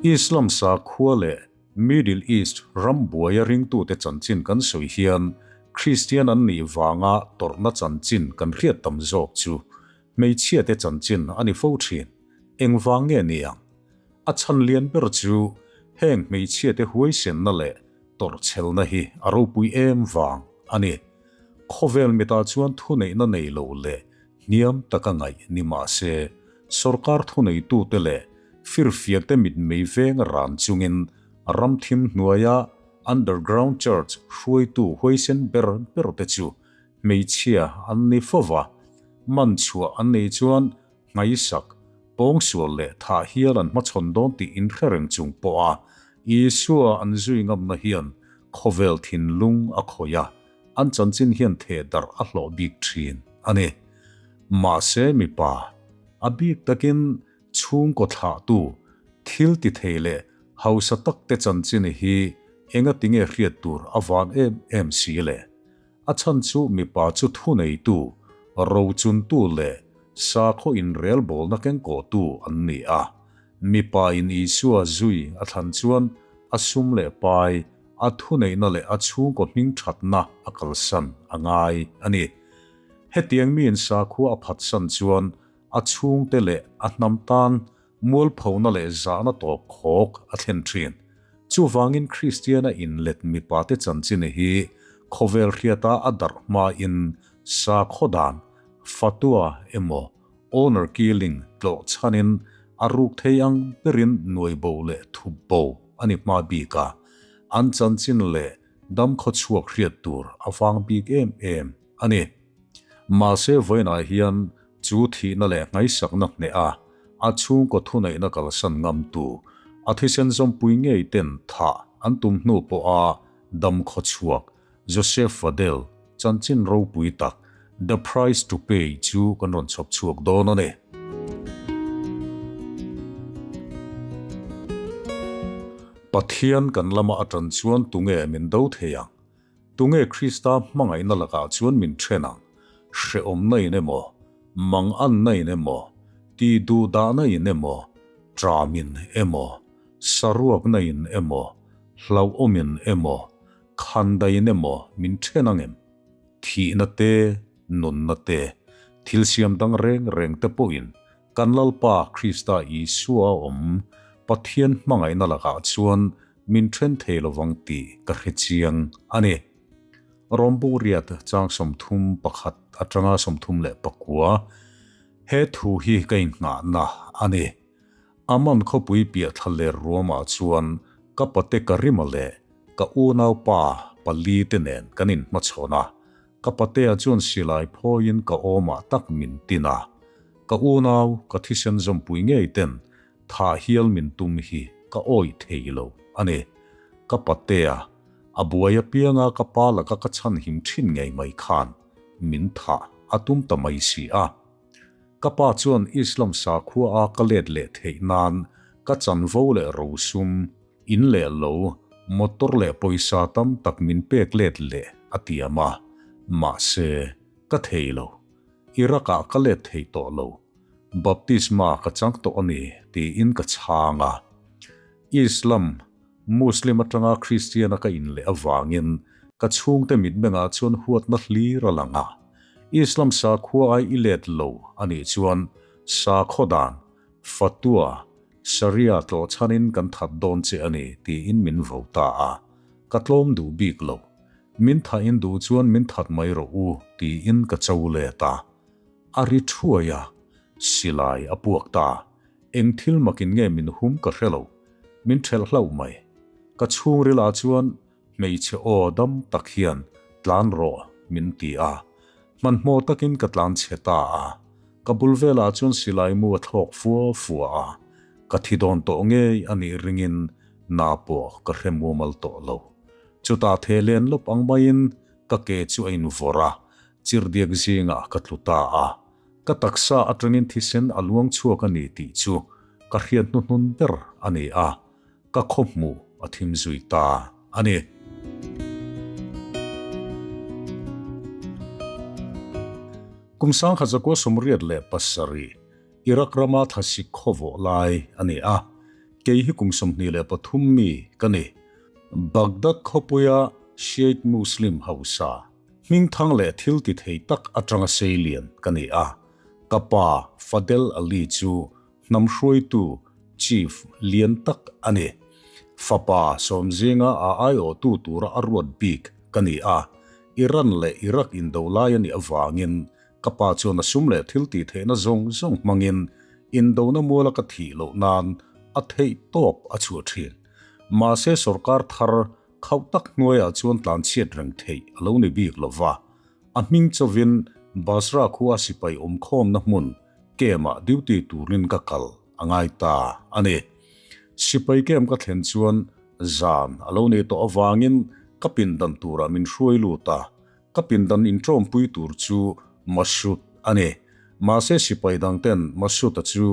Islam sakhua leh Middle East ram buaia ringtute chanchin kan sawi hian Kristian an nih vanga tawrhna chanchin kan hriat tam zawk chu hmeichhiate chanchin a ni fo thin. Engvang nge ni ang? A chhan lian ber chu heng hmeichhiate huaisenna leh tawrhchhelna hi a ropui em vang a ni. Khawvel mitah chuan thuneihna nei lo leh hniam taka ngaih ni mah se, sorkar thuneitute leh firfiakte mitmei veng ran chungin ram thim hnuaia underground church hruaitu huaisen ber berte chu hmeichhia an ni fo va, man chhuah an nei chuan Hmaisak, pawngsual leh thah hial an hmachhawn dawn tih inhre reng chung pawha Isua an zui ngamna hian khawvel thinlung a khawih a, an chanchin hian theh darh a hlawh bik thin a ni. Mahse mipa, a bik takin chhungkaw thlahtu, thil ti thei leh hausa takte chanchin hi engatinge hriat tur a van em em si le? A chhan chu mipa chu thuneitu, rochuntu leh sakhaw inrelbawlna kengkawhtu an ni a. Mipa in Isua zui a thlan chuan a sum leh pai, a thuneihna leh a chhungkaw hming thatna a kalsan a ngai a ni. Hetiang miin sakhua a phatsan chuan a chhungte leh a hnam tan Mualphona leh zahna tawp khawk a thlen thin. Chuvangin Kristiana inlet mipate chanchin hi khawvel hriata a darh hmain sakhaw dan, fatwa emaw honour killing tlawh chhanin a ruk thei ang berin nuaibo leh thupbo a ni hma bik a, an chanchin leh damkhaw chhuak hriat tur a vang bik em em a ni. Mahse vawiinah hian chu thihna leh nghaisakna hneh a, a chhungkaw thuneihna kalsan ngamtu, a thisen zawmpui ngei ten thah an tum hnu pawha dam khaw chhuak Joseph Fadel chanchin ropui tak The Price to Pay chu kan rawn chhawp chhuak dawn a ni. Pathian kan lama atan chuan tunge min do thei ang? Tunge Krista hmangaihna lakah chuan min then ang? Hrehawmna in emaw, manganna in emaw, tih duhdahna in emaw, ṭamin emaw, saruakna in emaw, hlauhawmin emaw, khandaiin emaw min then ang em? Thihna te, nunna te, thil siam dang reng reng te pawhin Kan Lalpa Krista Isua a awm Pathian hmangaihna lakah chuan min then thei lovang tih ka hre chiang a ni. Rawmbu riat chang 31 atanga 34 He thu hi ka innghahna a ni. Aman khawpui piah thla ler ruamah chuan ka pate Karima leh ka unaupa pali te nen kan inhmachhawn a. Ka patea chuan silai phawiin ka awmah tak min tin a, ka unau ka thisen zawmpui ngei ten thah hial min tum hi ka awih thei lo a ni. Ka patea, a buai apianga ka pa laka ka chhanhim thin ngei mai khan min thah a tum ta mai si a. Ka pa chuan Islam sakhua a ka let leh theih nan ka chanvo leh rosum, In leh lo, motor leh pawisa tam tak min pek let leh a tiam a, mahse, ka thei lo. Iraq ah ka let thei tawh lo. Baptisma ka chang tawh a ni tiin ka chhang a. Islam, Muslim atanga Christian a ka in leh avangin ka chhungte mitmengah chuan huatna hlir a lang a. Islam sakhua ai i let lo a nih chuan sakhaw dan, Fatwa, Sharia tlawh chhanin kan that dawn che a ni, tiin min vo ta a. Ka tlawm duh bik lo. Min thahin duh chuan min that mai rawh u, tiin ka cho let a. A ri thuai a, silai a puak ta. Eng thil makin nge min hum ka hre lo. Min ṭhelh hlauh mai. Ka chhungrilah chuan hmeichhe aw dam tak hian tlan rawh min ti a. Hmanhmawh takin ka tlan chhe ta a. Ka bul velah chuan silai mu a thlawk fua fua a, ka thi dawn tawh ngei a nih ringin na pawh ka hre mumal tawh lo. Chutah theh len lawp ang maiin ka ke chu a invawrh a, chirhdiak zingah ka tlu ta a. Ka taksa atangin thisen a luang chhuak a ni tih chu ka hriat hnuhnun ber a ni a, ka khawhmuh a thim zui ta a ni. Kum 1987 Iraq rama thlasik khawvawh lai a ni a. Kei hi kum 23 mi ka ni. Baghdad khawpuia Shiite Muslim hausa, hmingthang leh thil ti thei tak atanga seilian ka ni a. Ka pa Fadel Ali chu hnam hruaitu, chief, lian tak a ni. Fapa sawm zinga a aiawhtu tura a ruat bik ka ni a. Iran leh Iraq indo lai a nih avangin Ka pa chuan a sum leh thil tih theihna zawng zawng hmangin indona muala ka thih loh nan a theih tawp a chhuah thin. Mahse sorkar thar khauh tak hnuaiah chuan tlanchhiat reng theih a lo ni bik lo va. A hming chauhin Basra khua sipai awmkhawmna hmun camp-ah duty turin ka kal a ngai ta a ni. Sipai camp ka thlen chuan zan a lo nih tawh avangin ka pindan turah min hruai lut a. Ka pindan inṭawmpui tur chu Masud a ni. Mahse sipai dangten Masud-a chu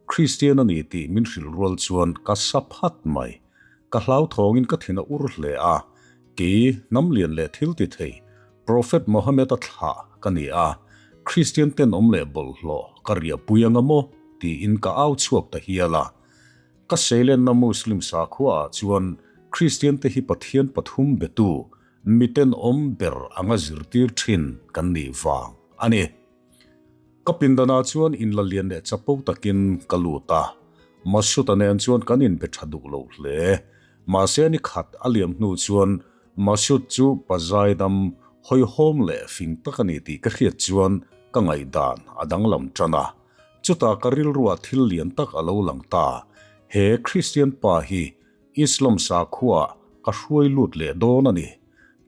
Kristian a ni tih min hrilh rual chuan ka sa phat mai. Ka hlauthawngin ka thin a ur hle a, kei hnam lian leh thil ti thei Prophet Mohammed-a thlah ka ni a, Kristian tenawm leh bawlhhlawh ka riahpui anga maw tiin ka au chhuak ta hial a. Ka seilenna Muslim sakhuaah chuan Kristian te hi Pathian pathum betu Mitenawm ber anga zirtir thin kan nih vang a ni. Ka pindanah chuan inla lian leh chapo takin ka lut a, Masuta nen chuan kan inbe tha duh lo hle. Mahse ni khat a liam hnu chuan Masud chu pa zaidam, hawihhawm leh fing tak a ni tih ka hriat chuan ka ngaihdan a danglam tan a. Chutah ka rilruah thil lian tak a lo lang ta, he Kristian pa hi Islam sakhua ka hruai lut leh dawn a ni.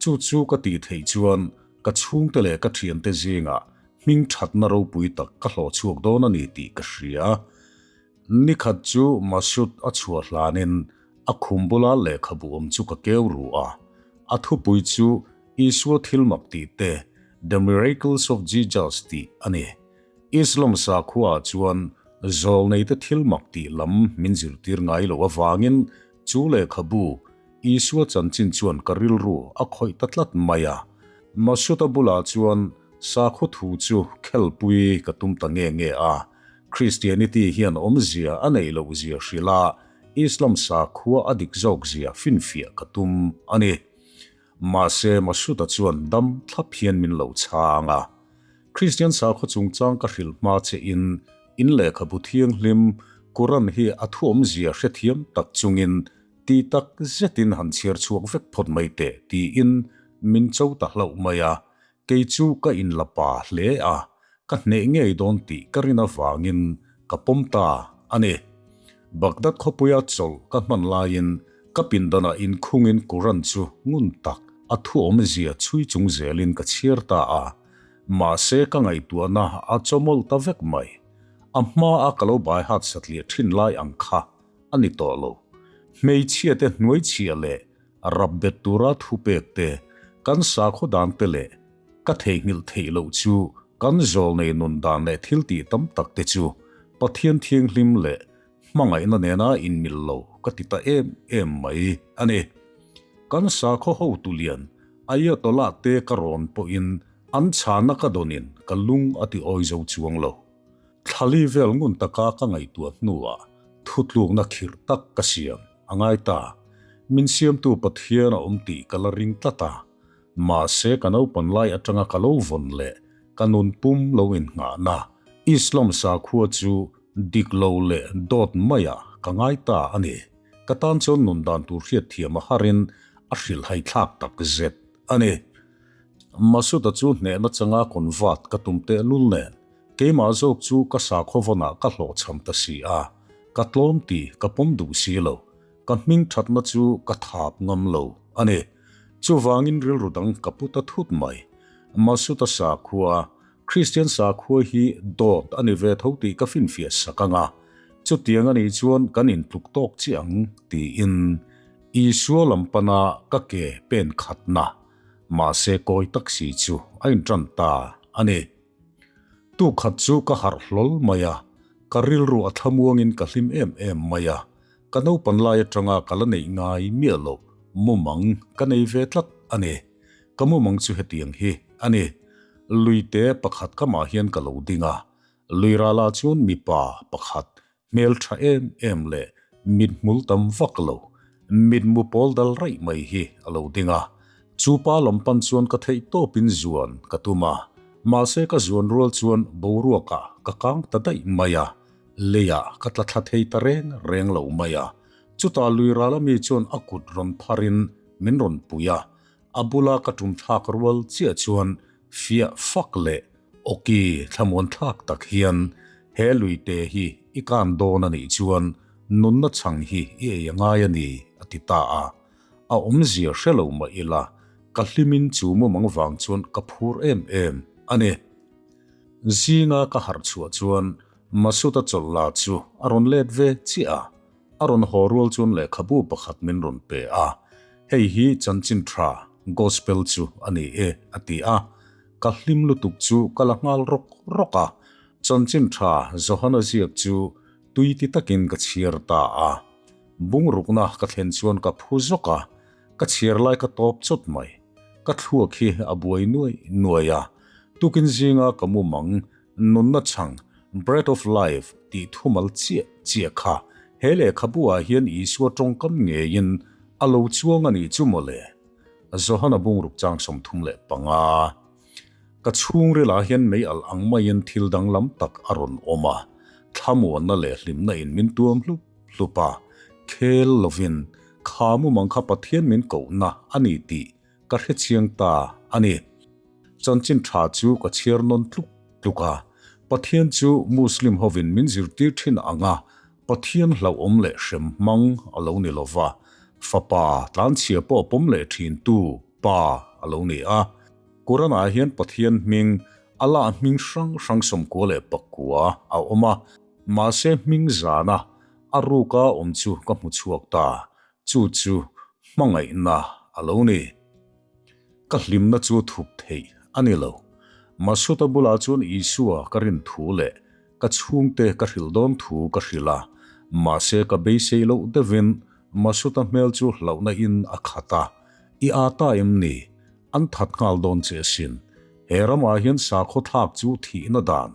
Chu chu ka tih theih chuan ka chhungte leh ka thiante zingah hming thatna ropui tak ka hlawh chhuak dawn a ni tih ka hria. Nikhat chu Masud a chhuah hlanin a khum bula lehkhabu awm chu ka keu ru a. A thupui chu Isua thilmak tih te, The Miracles of Jesus tih a ni. Islam sakhuaah chuan zawlneite thil mak tih lam min zirtir ngai lo avangin chu lehkhabu Isua chanchin chuan ka rilru a khawih ta tlat mai a. Masuda bulah chuan sakhaw thu chu khelpui ka tum ta nge nge a. Christianity hian awmzia a neih loh zia hrilh a, Islam sakhua a dik zawk zia finfiah ka tum a ni. Mahse Masuda chuan dam thlap hian min lo chhang a. Kristian sakhaw chungchang ka hrilh hma che in, in lehkhabu thianghlim Quran hi a thu awmzia hrethiam tak chungin ti tak zetin han chhiar chhuak vek phawt mai teh tiin min cho ta hlauh mai a, kei chu ka inla pa hle a, ka hneh ngei dawn tih ka rin avangin ka pawm ta a ni. Baghdad khawpuia chawlh ka hman laiin ka pindanah inkhungin Quran chu ngun tak a thu awmzia chhui chung zelin ka chhiar ta a. Mahse ka ngaihtuahna a chawmawlh ta vek mai. A hmaa ka lo bai hat satliah thin lai ang kha a ni tawh lo. Hmeichhia te hnuaichhia leh rap bet tura thupek te, kan sakhaw dan te leh ka theihnghilh theih loh chu kan zawlnei nun dan leh thil tih tam tak te chu Pathian thianghlim leh hmangaihna nena inmil lo ka ti ta em em mai a ni. Kan sakhaw hotu lian Ayatollah te ka rawn pawhin an chhana ka dawnin ka lung a ti awi zo chuang lo. Thlali vel ngun taka ka ngaihtuah hnuah thutlukna khirh tak ka siam a ngai ta. Min siamtu Pathian a awm tih ka la ring tlat a. Mahse ka naupan lai atanga ka lo vawn leh ka nun pum lo innghahna Islam sakhua chu dik lo leh dawt maiah ka ngai ta a ni. Ka tan chuan nun dan tur hriatthiam a harin a hrilhhai thlak tak zet a ni. Masuda chu hnehna changa convert ka tum tehlul nen keimah zawk chu ka sakhaw vawnah ka hlawhchham ta si a, ka tlawm tih ka pawm duh si lo. Ka hming thatna chu ka thap ngam lo a ni. Chuvangin rilru dang ka pu ta thut mai. Masuda sakhua Kristian sakhua hi dawt a ni ve tho tih ka finfiah sak ang a, chutiang a nih chuan kan intluk tawk chiah ang tiin Isua lam pana ka ke pen khatna, mahse kawi tak si chu a intan ta a ni. Tuk khat chu ka harh hlawl mai a, ka rilru a thlamuangin ka hlim em em mai a, ka naupan lai atanga ka la neih ngai miah loh mumang ka nei ve tlat a ni. Ka mumang chu hetiang hi a ni. Luite pakhat kamah hian ka lo ding a, lui ralah chuan mipa pakhat hmeltha em em leh mithmul tam vak lo, mitmu pawl dal raih mai hi a lo ding a. Chu pa lam pan chuan ka theih tawpin zuan ka tum a, mahse ka zuan rual chuan boruakah ka kang ta daih mai a, leiah ka tla thla thei ta reng reng lo mai a. Chutah lui ral ami chuan a kut rawn pharin min rawn pui a, a bula ka tum thlak rual chiah chuan fiah fak leh awki thlamuan thlak tak hian he luite hi i kan dawn a nih chuan nunna chhang hi i ei a ngai a ni a ti ta a. A awmzia hre lo mah ila ka hlimin chu mumang vang chuan ka phur em em a ni. Zinga ka harh chhuah chuan Masuta chawlh la chu a rawn let ve chiah a, a rawn haw rual chuan lehkhabu pakhat min rawn pe a, Hei hi chanchin tha, Gospel, chu a ni e, a ti a. Ka hlim lutuk chu ka la nghal rawk rawk a, chanchin tha Johana ziak chu tui ti takin ka chhiar ta a. Bungrukna ka thlen chuan ka phu zawk a, ka chhiar lai ka tawp chawt mai. Ka thluak hi a buai nuai nuai a, tukin zinga ka mumang Nunna chhang, Bread of Life, tih thumal chiah chiah kha he lehkhabu ah hian Isua tawngkam ngeiin a lo chuang a nih chu mawle. Johana bungruk chang 35. Ka chhungril ah hian mei alh ang maiin thil danglam tak a rawn awm a, thlamuanna leh hlimna in min tuam hlup hlup a, khel lovin kha mumang kha Pathian min kohna a ni tih Ka hrechiang ta a ni. Chanchin tha chu ka chhiar nawn tluk tluk a. Pathian chu Muslim hovin min zirtir thin ang a, Pathian hlauhawm leh hrem hmang a lo ni lo va, fapa tlanchhia pawh pawm leh thintu pa a lo ni a. Quran-ah hian Pathian hming, Allah hming hrang hrang 99 a awm a, mahse hming zana a ruka awm chu ka hmu chhuak ta. Chu chu hmangaihna a lo ni. Ka hlimna chu thup theih a ni lo. Masuta bulah chuan Isua ka rin thu leh ka chhungte ka hrilh dawn thu ka hrilh a, mahse ka beisei loh deuhin Masuta hmel chu hlauhna in a khat a, I aa ta em ni? An that nghal dawn che asin. He ramah hian sakhaw thlak chu thihna dan,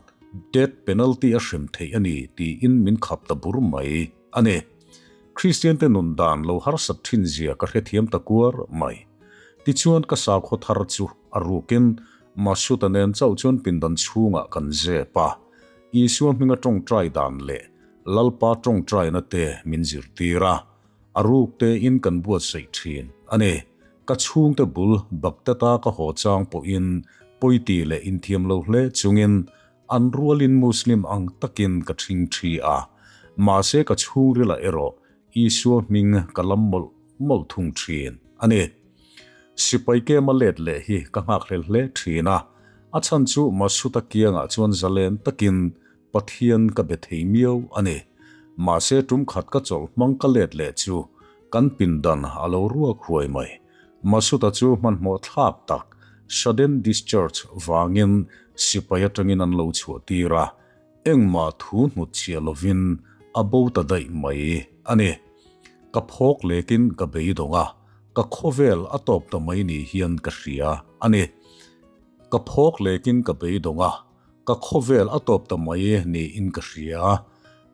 death penalty, a hrem theih a ni tiin min khap ta bur mai a ni. Kristiante nun dan lo harsat thin zia ka hrethiam ta kuar mai. Tichuan ka sakhaw thar chu a rukin Masuta nen chauh chuan pindan chhungah kan zep a. Isua hminga tawngtai dan leh Lalpa tawngtaina te min zirtir a, a ruk tein kan buatsaih thin a ni. Ka chhungte bul Baghdad-a ka haw chang pawhin pawiti leh inthiam lo hle chungin An rualin Muslim ang takin ka ṭhing ṭhi a, mahse ka chhungrilah erawh Isua hming ka lam mawlh mawlh thung ṭhin a ni. Sipai kema let leh hi ka nghakhlel hle ṭhin a, a chhan chu Masuta kiangah chuan zalen takin Pathian ka be thei miau a ni. Mahse ṭum khat ka chawlh hmang ka let leh chu kan pindan a lo ruak huai mai. Masuta chu hmanhmawh thlak tak, sudden discharge, vangin sipai atangin an lo chhuah tir a, engmah thu hnut chhiah lovin a bo ta daih mai a ni. Ka phawk lekin ka beidawng a, ka khawvel a tawp ta mai ni hian ka hria a ni. Ka phawk lekin ka beidawng a, ka khawvel a tawp ta mai niin ka hria.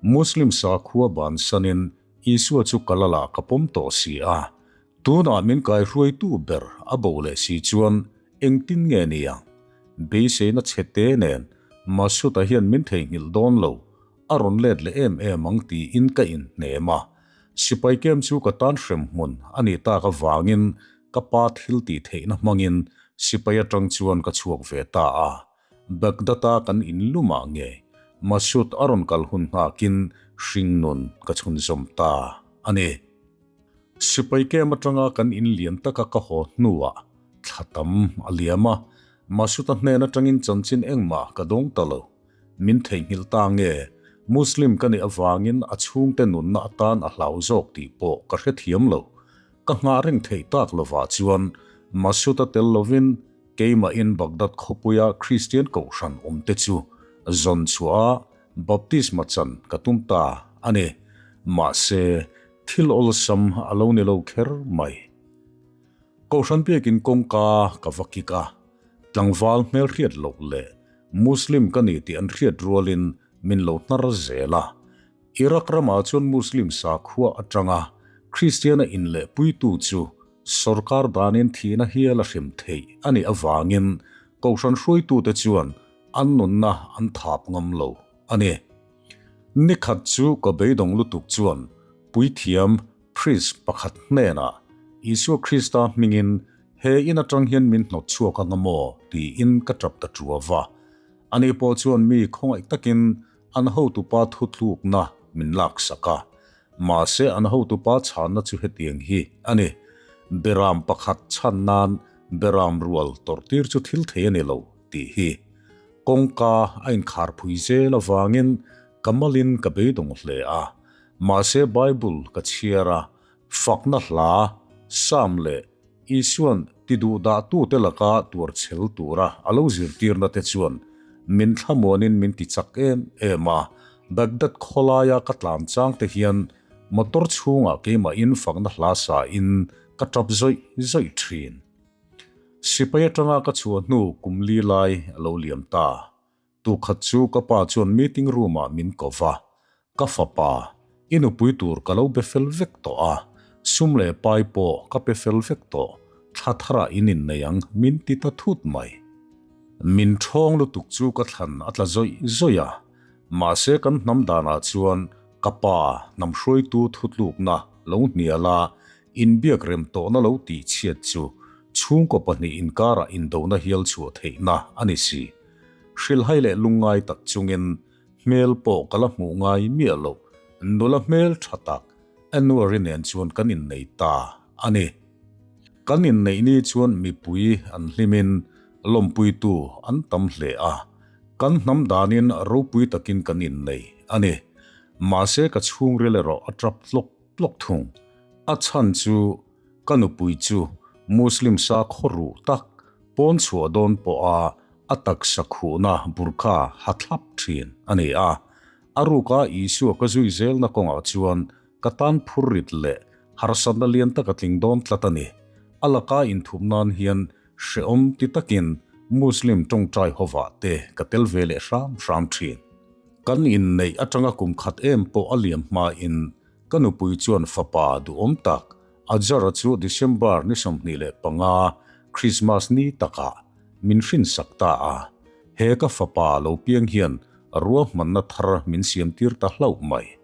Muslim sakhua bansanin Isua chu ka lala ka pawm tawh si a, tunah min kaihruaitu ber a bo leh si chuan engtin nge ni ang? Beiseina chhe te nen Masuta hian min theihnghilh dawn lo, a rawn let leh em em ang tiin ka inhnem a. Sipai kem chu ka tan hrem hmun a nih tak avangin ka pa thil tih theihna hmangin sipai atang chuan ka chhuak ve ta a. Baghdad-a kan in lumah nge Masood a rawn kal hun nghakin hringnun ka chhunzawm ta a ni. Sipai kem atanga kan in lian taka ka haw hnuah thla tam a liam a, Masood-a hnen atangin chanchin engmah ka dawng ta lo. Min theihnghilh ta nge Muslim ka nih avangin a chhungte nunna atan a hlau zawk tih pawh ka hrethiam lo. Ka nghah reng theih tak lovah chuan Masood-a tel lovin Keimahin Baghdad khawpuia Kristian kohhran awmte chu zawn chhuah a baptisma chan ka tum ta a ni. Mahse, thil awlsam a lo ni lo kher mai. Kohhran biakin kawngka ka va kik a, tlangval hmelhriat loh leh Muslim ka ni tih an hriat rualin min lo hnar zel a. Iraq ramah chuan Muslim sakhua atanga Kristiana inlehpuitu chu sorkar danin thihna hial a hrem theih a nih avangin kohhran hruaitute chuan an nunna an thap ngam lo a ni. Nikhat chu ka beidawng lutuk chuan puithiam, priest, pakhat hnenah Isua Krista hmingin he in atang hian min hnawt chhuak anga maw tiin ka tap ta ṭuau va. Ani pawh chuan mi khawngaih takin an hotupa thutlukna min laksak a. Mahse an hotupa chhanna chu hetiang hi a ni, Beram pakhat chhan nan beram rual tawrhtir chu thil thei a ni lo tih hi. Kawngka a inkharphui zel avangin ka malin ka beidawng hle a. Mahse Bible ka chhiar a, fakna hla, Psalm leh Isua'n tiduhdahtute laka tuarchhel tura a lo zirtirna te chuan min thlamuanin min ti chak em em a. Baghdad khawlaia ka tlan chang te hian motor chhungah keimahin fakna hla sain ka tap zawih zawih thin. Sipai atanga ka chhuah hnu kum li lai a lo liam ta. Tukhat chu ka pa chuan meeting room ah min ko va, Ka fapa, i nupui tur ka lo be fel vek tawh a, sum leh pai pawh ka pe fel vek tawh, thla tharah in innei ang min ti ta thut mai. Min ṭhawng lutuk chu ka thlan a tla zawih zawih a, mahse kan hnam danah chuan ka pa hnam hruaitu thutlukna lo hnial a, inbiak rem tawhna lo tih chhiat chu chhungkaw pahnih inkarah indona hial chhuah theihna a ni si. Hrilhai leh lungngai tak chungin hmel pawh ka la hmuh ngai miah loh, nula hmel tha tak Annuary nen chuan kan innei ta a ni. Kan inneih ni chuan mipui an hlimin lawmpuitu an tam hle a, kan hnam danin ropui takin kan innei a ni. Mahse ka chhungril erawh a tap tlawk tlawk thung. A chhan chu Ka nupui chu Muslim sakhaw ruh tak pawn chhuah dawn pawha a taksa khuhna burkha ha thlap thin a ni a. A ruka Isua ka zui zelna kawngah chuan ka tan phurrit leh harsatna lian tak a tling dawn tlat a ni. A laka inthup nan hian hrehawm ti takin Muslim tawngtai hovah te ka tel ve leh hram hram thin. Kan inneih atanga kum khat em pawh a liam hmain Ka nupui chuan fapa duhawm tak Azara chu December ni 25, Christmas ni takah min hrinsak ta a. He ka fapa lo piang hian ruahmanna thar min siamtir ta hlauh mai.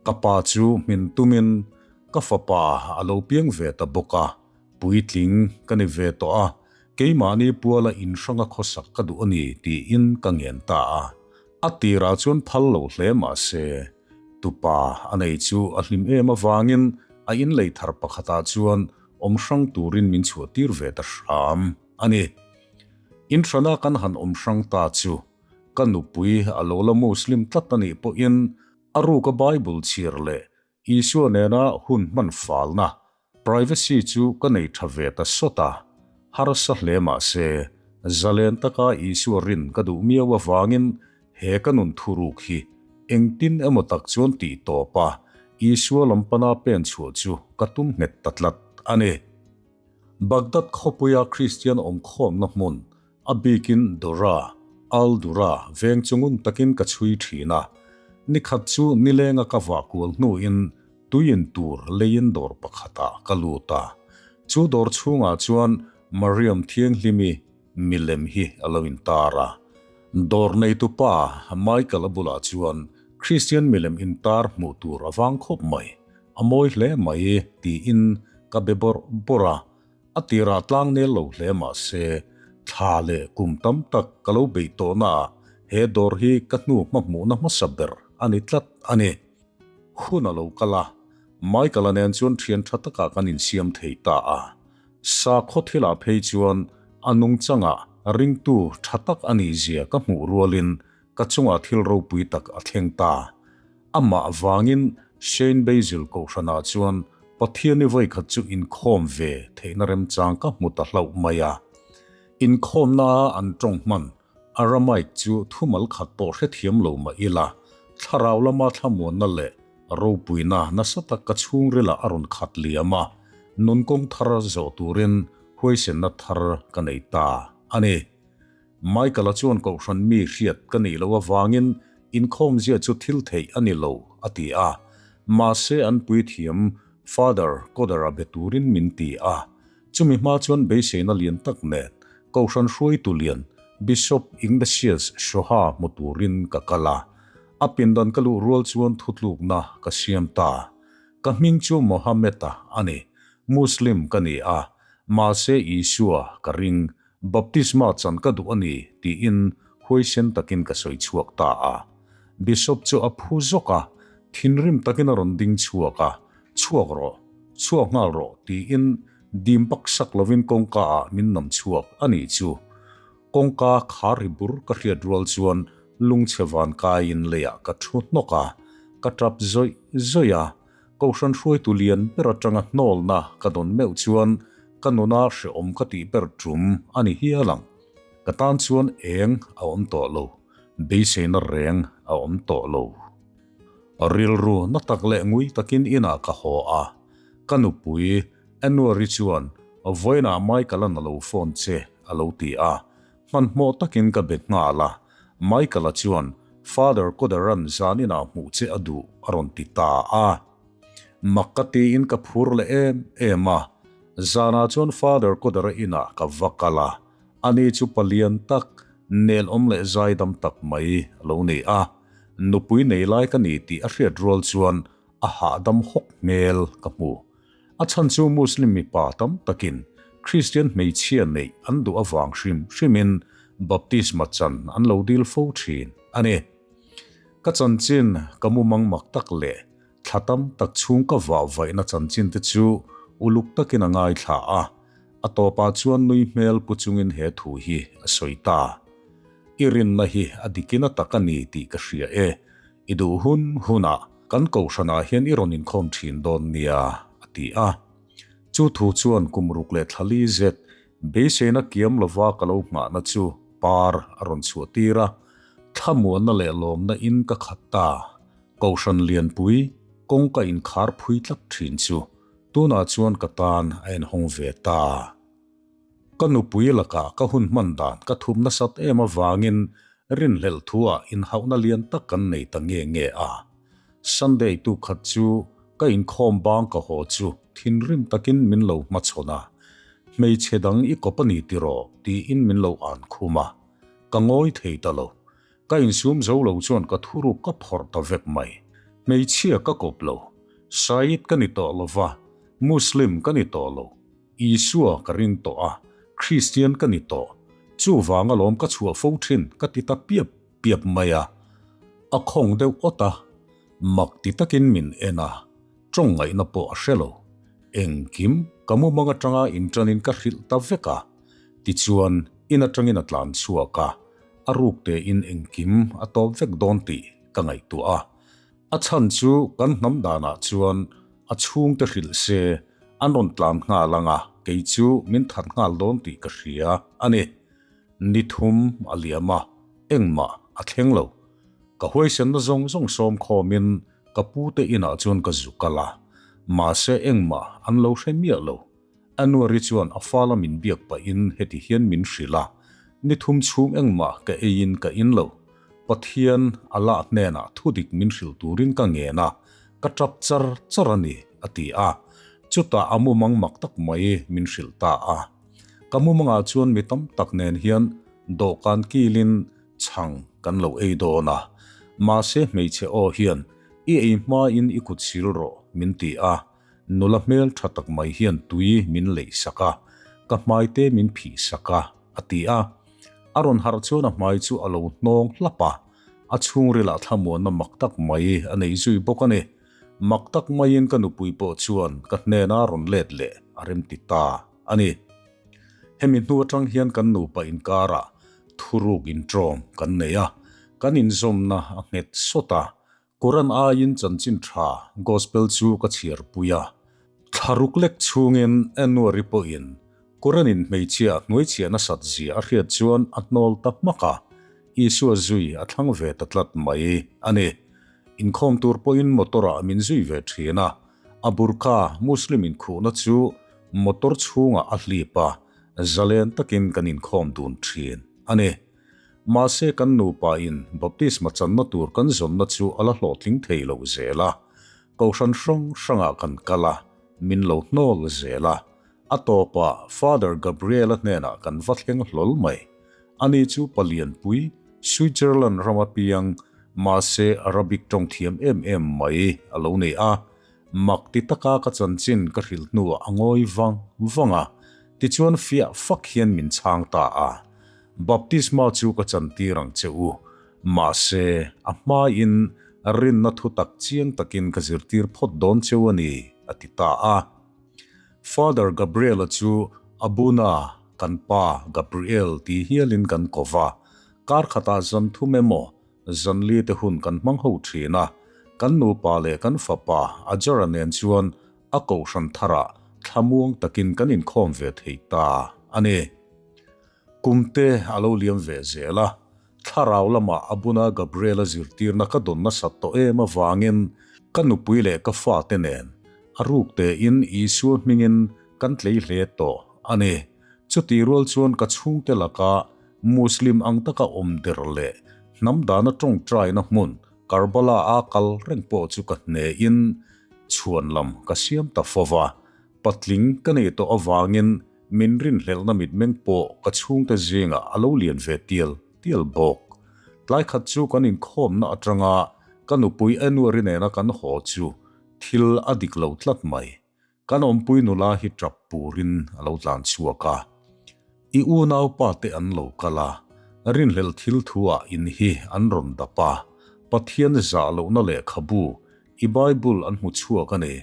Ka pa chu hmin tumin ka fapa a lo piang ve ta bawk a, puitling ka ni ve tawh a, keimahni puala inhranga khawsak ka duh a ni tiin ka ngen ta a. A tirah chuan phal lo hle mah se, Tupa a nei chu a hlim em avangin a inlei thar pakhatah chuan awm hrang turin min chhuahtir ve ta hram a ni. Inhrana kan han awm hrang ta chu ka nupui a lo la Muslim tlat a nih pawhin a ruka Bible chhiar leh Isua nena hun hman falna Privacy chu ka nei tha ve ta sawt a, harsa hle mah se, zalen taka Isua rin ka duh miau avangin he ka nun thuruk hi engtin emaw tak chuan tih tawp a, Isua lam pana pen chhuah chu ka tum nghet ta tlat a ni. Baghdad khawpuia Kristian awmkhawmna hmun A bikin Dora, Al Dura, veng chu ngun takin ka chhui thin a. Nikhat chu nilenga ka vah kual hnuin tuiin tur leiin dawr pakhatah ka lut a. Chu dawr chhungah chuan Mariam Thianghlimi milem hi a lo intar a. Dawr neitupa Michael-a bulah chuan Kristian milem intar hmuh tur a vang khawp mai, a mawi hle mai tiin ka be bawrh bawrh a. A tirah tlang nel lo hle mah se, thla leh kum tam tak ka lo beih tawhnaah he dawr hi ka hnu hmahmuhna hmasa ber a ni tlat a ni. Hun a lo kal a, Michael-a nen chuan thian tha takah kan insiam thei ta a. Sakhaw thilah phei chuan a nungchangah ringtu tha tak a nihzia ka hmuh rualin ka chungah thil ropui tak a thleng ta. Amah vangin Shane Basil kohhranah chuan Pathiani vawikhat chu inkhawm ve theihna remchang ka hmu ta hlauh mai a. Inkhawmnaa an tawng hman Aramaic chu thumal khat pawh hrethiam lo mah ila, thlarau lama thlamuanna leh ropuina nasa tak ka chhungrilah a rawn khat liam a, nunkawng thar zawh turin huaisenna thar ka nei ta a ni. Michael-a chuan kohhran mi hriat ka nih loh avangin inkhawmzia chu thil theih a ni lo a ti a. Mahse an puithiam Father Coder-a be turin min ti a. Chumi hma chuan beiseina lian tak nen Kohhran hruaitu lian Bishop Ignatius Shoha hmu turin ka kal a. A pindan ka luh rual chuan thutlukna ka siam ta. Ka hming chu Mohammed-a a ni. Muslim ka ni a, mahse Isua ka ring, baptisma chan ka duh a ni, tiin huaisen takin ka sawi chhuak ta a. Bishop chu a phu zawk a, thinrim takin a rawn ding chhuak a, Chhuak rawh, chhuak nghal rawh, tiin dim baksak lovin kawngka ah min nam chhuak a nih chu. Kawngka khar ri bur ka hriat rual chuan lungchhe van kaiin leiah ka thu hnawk a, ka tap zawih zawih a. Kohhran hruaitu lian ber atanga hnawlna ka dawn meuh chuan ka nuna hrehawm ka tih ber tum a ni hial ang. Ka tan chuan eng a awm tawh lo, beiseina reng a awm tawh lo. Rilru na tak leh ngui takin inah ka haw a, ka nupui Annuary chuan vawiinah Michael-a'n a lo phone che a lo ti a, hmanhmawh takin ka be nghal a, Michael-a chuan Father Coder-a'n zaninah hmuh che a duh a rawn ti ta a. Mak ka tiin ka phur leh em em a, zanah chuan Father Coder-a inah ka va kal a, ani chu palian tak, nelawm leh zaidam tak mai a lo ni a, nupui nei lai ka ni tih a hriat rual chuan a hahdam hawk hmel ka hmu. A chhan chu Muslim mipa tam takin Kristian hmeichhia neih an duh avang hrim hrimin baptisma chan an lo dil fo thin a ni. Ka chanchin ka mumang mak tak leh thla tam tak chhung ka vah vaihna chanchin te chu uluk takin a ngaithla a, a tawpah chuan nui hmel pu chungin he thu hi a sawi ta. I rinna hi a dikin a tak a ni tih ka hria e, I duh hun hunah kan kohhranah hian i rawn inkhawm thin dawn nia, a ti a. Chu thu chuan kum ruk leh thla li zet beiseina kiam lova ka lo nghahna chu par a rawn chhuah tir a, thlamuanna leh lawmna in ka khat ta. Kohhran lianpui kawngka inkhar phui tlat thin chu tunah chuan ka tan a inhawng ve ta. Ka nupui lakah ka hun hman dan ka thup nasat em avangin rinhlelh thuah inhauhna lian tak kan nei ta nge nge a. Sunday tu khat chu ka inkhawm bang ka haw chu thinrim takin min lo hmachhawn a, Hmeichhe dang i kawp a ni tiraw? tiin min lo an khum a. Ka ngawi thei ta lo. Ka insum zo lo chuan ka thuruk ka phawrh ta vek mai. Hmeichhia ka kawp lo. Said ka ni tawh lova, Muslim ka ni tawh lo. Isua ka ring tawh a, Kristian ka ni tawh. Chuvang alawm ka chhuah fo thin ka ti ta piap piap mai a. A khawng deuh awt a, mak ti takin min en a, tawng ngaihna pawh a hre lo. Engkim ka mumang atanga inṭanin ka hrilh ta vek a. Tichuan, in atangin a tlan chhuak a, a ruk tein engkim a tawp vek dawn tih ka ngaihtuah a. A chhan chu kan hnam danah chuan a chhungte hrilh se an rawn tlan nghal ang a, kei chu min that nghal dawn tih ka hria a ni. Ni thum a liam a, engmah a thleng lo. Ka huaisenna zawng zawng sawm khawmin ka pute inah chuan ka zu kal a, mahse engmah an lo hre miah lo. Anwar-i chuan a fala min biak pahin heti hian min hrilh a, Ni thum chhung engmah ka eiin ka in lo. Pathian, Allah hnenah thudik min hrilh turin ka ngen a, ka tap char char a ni, a ti a. Chutah a mumang mak tak mai min hrilh ta a. Ka mumangah chuan mi tam tak nen hian dawhkan kilin chhang kan lo ei dawn a. Mahse hmeichhe aw hian, I ei hmain i kut sil rawh, min ti a. Nula hmel tha tak mai hian tui min leih sak a, ka hmai te min phih sak a, a ti a. A rawn harh chuan a hmai chu a lo hnawng hlap a, a chhungrilah thlamuanna mak tak mai a nei zui bawk a ni. Mak tak maiin ka nupui pawh chuan ka hnena rawn let leh a remti ta a ni. Hemi hnu atang hian kan nupa inkarah thuruk inṭawm kan nei a, kan inzawmna a nghet sawt a, Quran aiin chanchin tha Gospel chu ka chhiarpui a. Thlaruk lek chhungin Anwar-i pawhin Quran-in hmeichhia hnuaichhia nasat zia a hriat chuan a hnawl ta hmak a, Isua zui a thlang ve ta tlat mai a ni. Inkhawm tur pawhin motor-ah min zui ve thin a, a burkha Muslim inkhuhna chu motor chhungah a hlip a, zalen takin kan inkhawm dun thin a ni. Mahse kan nupa in baptisma channa tur kan zawnna chu a la hlawhtling thei lo zel a. Kohhran hrang hrangah kan kal a, min lo hnawl zel a. A tawpah Father Gabriel-a hnenah kan va thleng hlawl mai. Ani chu palianpui, Switzerland rama piang, mahse Arabic tawng thiam em em mai a lo ni a. Mak ti taka ka chanchin ka hrilh hnuah a ngawi vang vang a, tichuan fiah fak hian min chhang ta a. Baptisma chu ka chantir ang che u, mahse a hmain rinna thu tak chiang takin ka zirtir phawt dawn cheu a ni, a ti ta a. Father Gabriel-a chu Abuna, kan pa Gabriel ti hialin kan ko va, kar khatah zan thum emaw Zanli te hun kan hmang ho thin a, kan nupa leh kan fapa Ajara nen chuan a kohhran tharah thlamuang takin kan inkhawm ve thei ta a ni. Kumte a lo liam ve zel a, thlarau lamah Abuna Gabriel-a zirtirna ka dawn nasat tawh em avangin ka nupui leh ka fate nen a ruk tein Isua hmingin kan tlei hle tawh a ni. Chutih rual chuan ka chhungte laka Muslim ang taka awm der leh hnam dana tawngtaina hmun Karbala a kal reng pawh chu ka hnehin chhuan lam ka siam ta fo va. Patling ka nei tawh avangin min rinhlelhna mitmeng pawh ka chhungte zingah a lo lian ve tial tial bawk. Tlai khat chu kan inkhawmna atanga ka nupui Anuari nena kan haw chu thil a dik lo tlat mai. Kan awmpui nula hi tap purin a lo tlan chhuak a, I unaupa te an lo kal a, rinhlelh thil thu ah in hi an rawn dap a, Pathian zah lohna lehkhabu, i Bible an hmu chhuak a ni,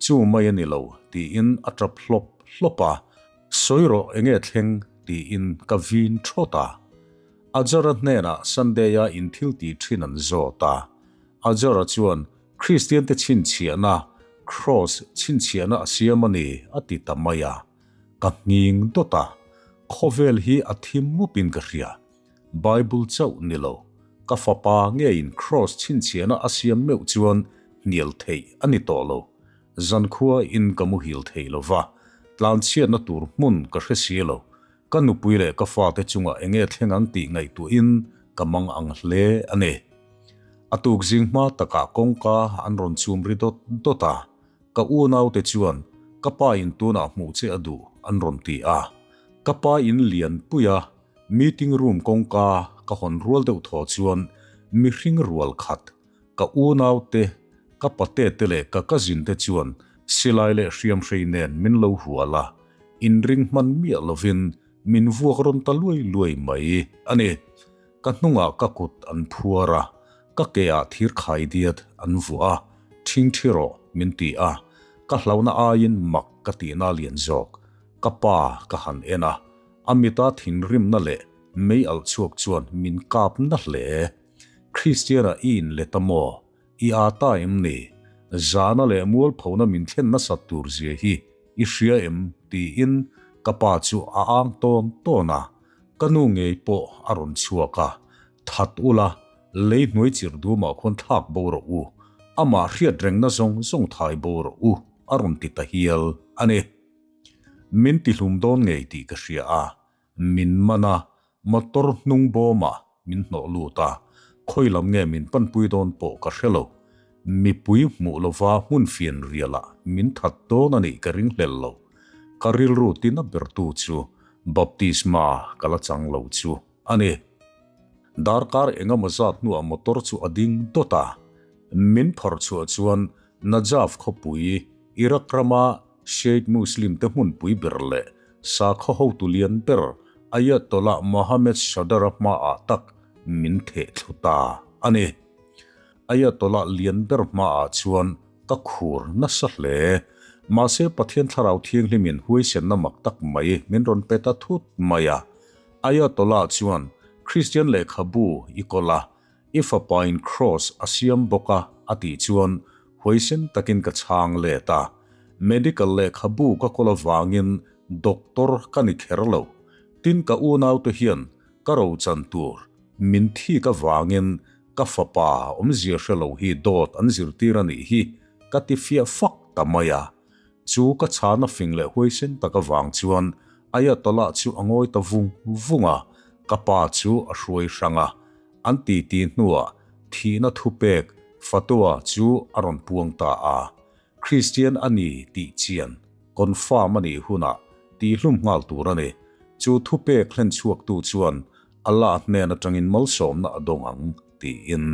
chu mai a ni lo, tiin a tap hlawp hlawp a, Sawi rawh enge thleng, tiin ka vin thawt a. Ajara hnenah Sunday-a in thil tih thin an zawt a, Ajara chuan Kristiante chhinchhiahna, Kraws chhinchhiahna a siam a ni, a ti ta mai a. Ka nghing dawt a, khawvel hi a thim mupin ka hria. Bible chauh ni lo, ka fapa ngeiin Kraws chhinchhiahna a siam meuh chuan hnial theih a ni tawh lo. Zankhua in ka muhil thei lo va, tlanchhiatna tur hmun ka hre si lo. Ka nupui leh ka fate chungah enge thleng ang tih ngaihtuahin ka mang ang hle a ni. A tuk zing hma takah kawngka an rawn chum ri dawt dawt a, ka unaute chuan ka pa in tunah hmuh che a duh an rawn ti a. Ka pa in lian pui a, meeting room kawngka ka hawn rual deuh thaw chuan mihring rual khat Ka unaute, ka patete leh ka cousin te chuan silai leh hriamhrei nen min lo hual a, inring hman miah lovin min vuak rawn ta luai luai mai a ni. Ka hnungah ka kut an phuar a, ka ke ah thir khai diat an vuah a, ṭhingṭhi rawh min ti a, ka hlauhna aiin mak ka tihna lian zawk. Ka pa ka han en a, a mita thinrimna leh mei alh chhuak chuan min kap na hle. Kristiana i inlet a maw? I aa ta em ni? Zana leh mualphona min thlen nasat tur zia hi i hria em? tiin ka pa chu a ang tawn tawn a, ka nu ngei pawh a rawn chhuak a, That ula, lei hnuai chirh dumah khuan thlak bo rawh u, amah hriat rengna zawng zawng thai bo rawh u, a rawn ti ta hial a ni. Min tihlum dawn ngei tih ka hria a, Min man a, motor hnung bawmah min hnawh lut a, khawi lam nge min panpui dawn pawh ka hre lo. Mipui hmuh lova hmun fian rialah min that dawn a nih ka ring hlel lo. Ka rilru tina bertu chu baptisma ka la chang lo chu a ni. Darkar engemaw zat hnuah motor chu a ding dawt a, min phawrh chhuah chuan Najaf khawpui, Iraq rama Shiite Muslim te hmunpui ber leh sakhaw hotu lian ber Ayatollah Mohammed Sadr-a hmaah tak min theh thlu ta a ni. Ayatollah lian ber hmaah chuan ka khur nasa hle. Mahse Pathian Thlarau Thianghlimin huaisenna mak tak mai min rawn pe ta thut mai a. Ayatollah chuan Kristian lehkhabu i kawl a, I fapain Kraws a siam bawk a a tih chuan huaisen takin ka chhang let a. Medical lehkhabu ka kawl avangin doctor ka ni kher lo. Tin ka unaute hian ka rochan tur min thik avangin ka fapa awmzia hre lo hi dawt an zirtir a nih hi ka ti fiah fak ta mai a. Chu ka chhana fing leh huaisen tak avang chuan Ayatollah chu a ngawi ta vung vung a. ka pa chu a hruai hrang a, an titi hnuah thihna thupek, fatwa, chu a rawn puang ta a. Kristian a ni tih chian, confirm, a nih hunah tihhlum nghal tur a ni. Chu thupek hlenchhuaktu chuan Allah hnen atangin malsawmna a dawng ang, tiin.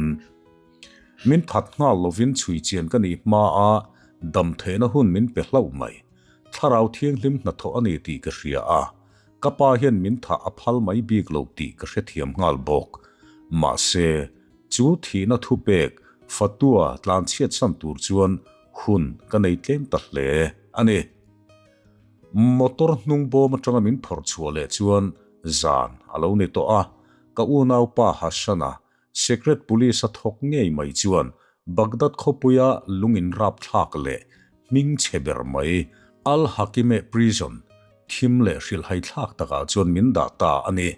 Min that nghal lovin chhui chian ka nih hmaa dam theihna hun min pe hlauh mai. Thlarau Thianghlim hnathawh a ni tih ka hria a, ka pa hian min thah a phal mai bik lo tih ka hrethiam nghal bawk. Mahse, chu thihna thupek Fatua tlanchhiatsan tur chuan hun ka nei tlem ta hle a ni. Motor hnung bawm atanga min phawrh chhuah leh chuan zan a lo ni tawh a, ka unaupa Hassan-a Secret Police a thawk ngei mai chuan Baghdad khawpuia lung inrapthlak leh hming chhe ber mai Al-Hakimeh Prison thim leh hrilhhaithlak takah chuan min dah ta a ni.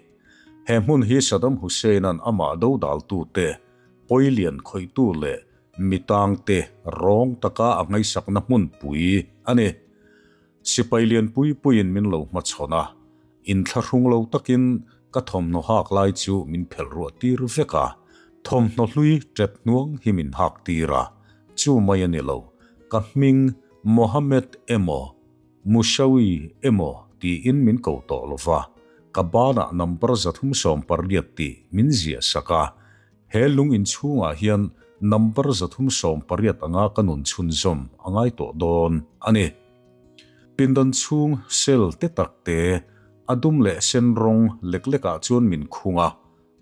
He hmun hi Saddam Hussein-a'n amah dodaltute, pawilian khawihtu leh mitangte rawng taka a ngaihsakna hmunpui a ni. Sipai lianpui puiin min lo hmachhawn a, inthlahrung lo takin ka thawmhnaw hak lai chu min phelh ruah tir vek a, thawmhnaw hlui ṭep hnuang hi min hak tir a, chu mai a ni lo, ka hming Mohammed emaw Mushawi emaw tiin min ko tawh lo va, ka banah number 318 tih min ziah sak a, He lung inchhungah hian number 318 anga ka nun chhunzawm a ngai tawh dawn a ni. Pindan chhung cell te tak te, a dum leh sen rawng lek lekah chuan min khung a,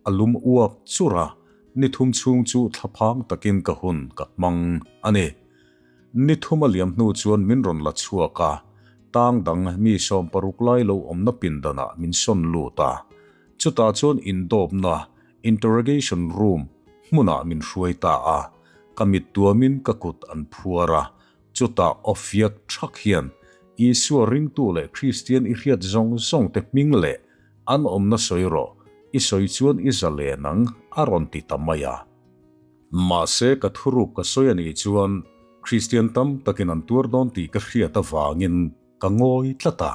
a lum uap chur a, ni thum chhung chu thlaphang takin ka hun ka hmang a ni. Ni thum a liam hnu chuan min rawn la chhuak a, tang dang mi 60 lai lo awmna pindanah min sawn lut a, chutah chuan indawpna Interrogation room hmunah min hruai ta a, ka mit tuamin ka kut an phuar a, chutah aw fiak thak hian Isua ringtu leh Kristian i hriat zawng zawng te hming leh an awmna sawi rawh, i sawi chuan i zalen ang a rawn ti ta mai a. Mahse ka thuruk ka sawi a nih chuan Kristian tam takin an tuar dawn tih ka hriat avangin ka ngawi tlat a,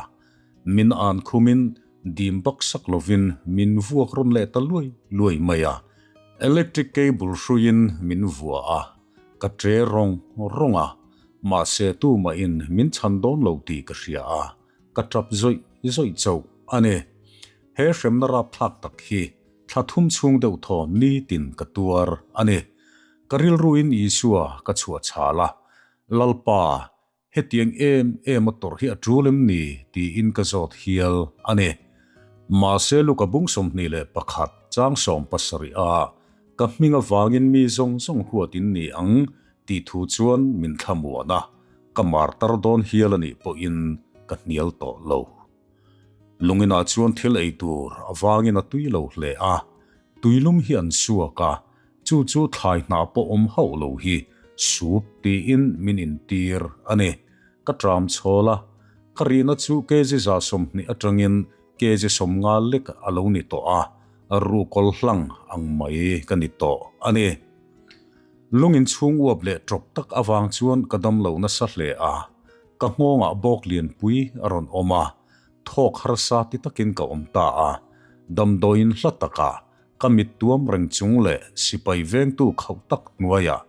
min an khumin dim bak sak lovin min vuak rawn leh ta luai luai mai a. Electric cable hruiin min vua a, ka tre rawng rawng a, mahse tumahin min chhan dawn lo tih ka hria a, ka tap zawih zawih chauh a ni. He hremna rapthlak tak hi thla thum chhung deuh thaw nitin ka tuar a ni. Ka rilruin Isua ka chhuah chhal a, Lalpa, Hetiang em em a tawrh hi a tul em ni? tiin ka zawt hial a ni. Mahse Luka bung 21 chang 70 a ka hming avangin mi zawng zawng huat in ni ang tih thu chuan min thlamuan a, ka martar dawn hial a nih pawhin ka hnial tawh lo. Lunginah chuan thil ei tur avangin a tui lo hle a, tuilum hi an suak a, chu chu thlai hnah pawh awm hauh lo hi soup tiin min intir a ni. Ka tram chhawl a, ka rihna chu kg 120 atangin kg 50 lek a lo ni tawh a, ruhkawl hlang ang mai ka ni tawh a ni. Lungin chhung uap leh tawp tak avang chuan ka dam lo nasa hle a, Ka nghawngah bawk lianpui a rawn awm a, thawk harsa ti takin ka awm ta a. Damdawiin hla takah ka mit tuam reng chung leh sipai vengtu khauh tak hnuaiah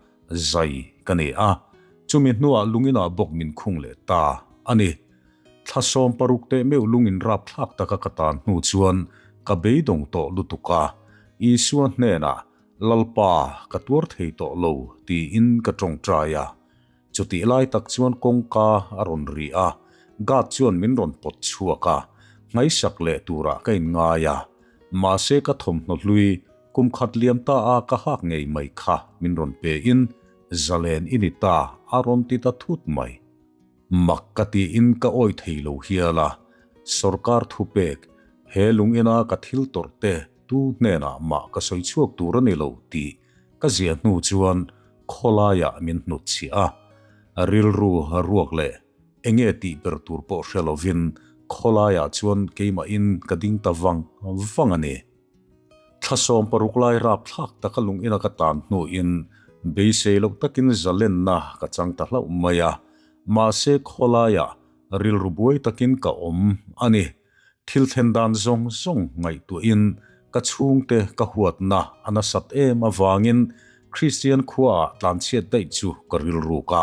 zai ka ni a, chumi hnuah lunginah bawk min khung leh ta a ni. Thla 60 teh meuh lungin rapthlak taka ka tan hnu chuan ka beidawng tawh lutuk a, Isua hnenah, Lalpa, ka tuar thei tawh lo, tiin ka tawngtai a. Chutih lai tak chuan kawngka a rawn ri a, guard chuan min rawn pawt chhuak a, nghaisak leh turah ka inngai a. Mahse ka thawmhnaw hlui kum khat liam ta a ka hak ngei mai kha min rawn pe in zalen i ni ta a rawn ti ta thut mai. Mak ka tiin ka awi thei lo hial a, sawrkar thupek he lung ina ka thil tawrh te tu hnenah mah ka sawi chhuak tur a ni lo tih Ka zia hnu chuan khawlaiah min hnutchhiah a, rilru ruak leh enge tih ber tur pawh hre lovin khawlaiah chuan keimahin ka ding ta vang vang a ni. Thla 60 lai rapthlak taka lung ina ka tan hnuin beisei loh takin zalenna ka chang ta hlauh mai a, mahse khawlaiah rilru buai takin ka awm a ni. Thil thlen dan zawng zawng ngaihtuahin Ka chhungte ka huatna a nasat em avangin Kristian khuaah tlanchhiat daih chu ka rilruk a.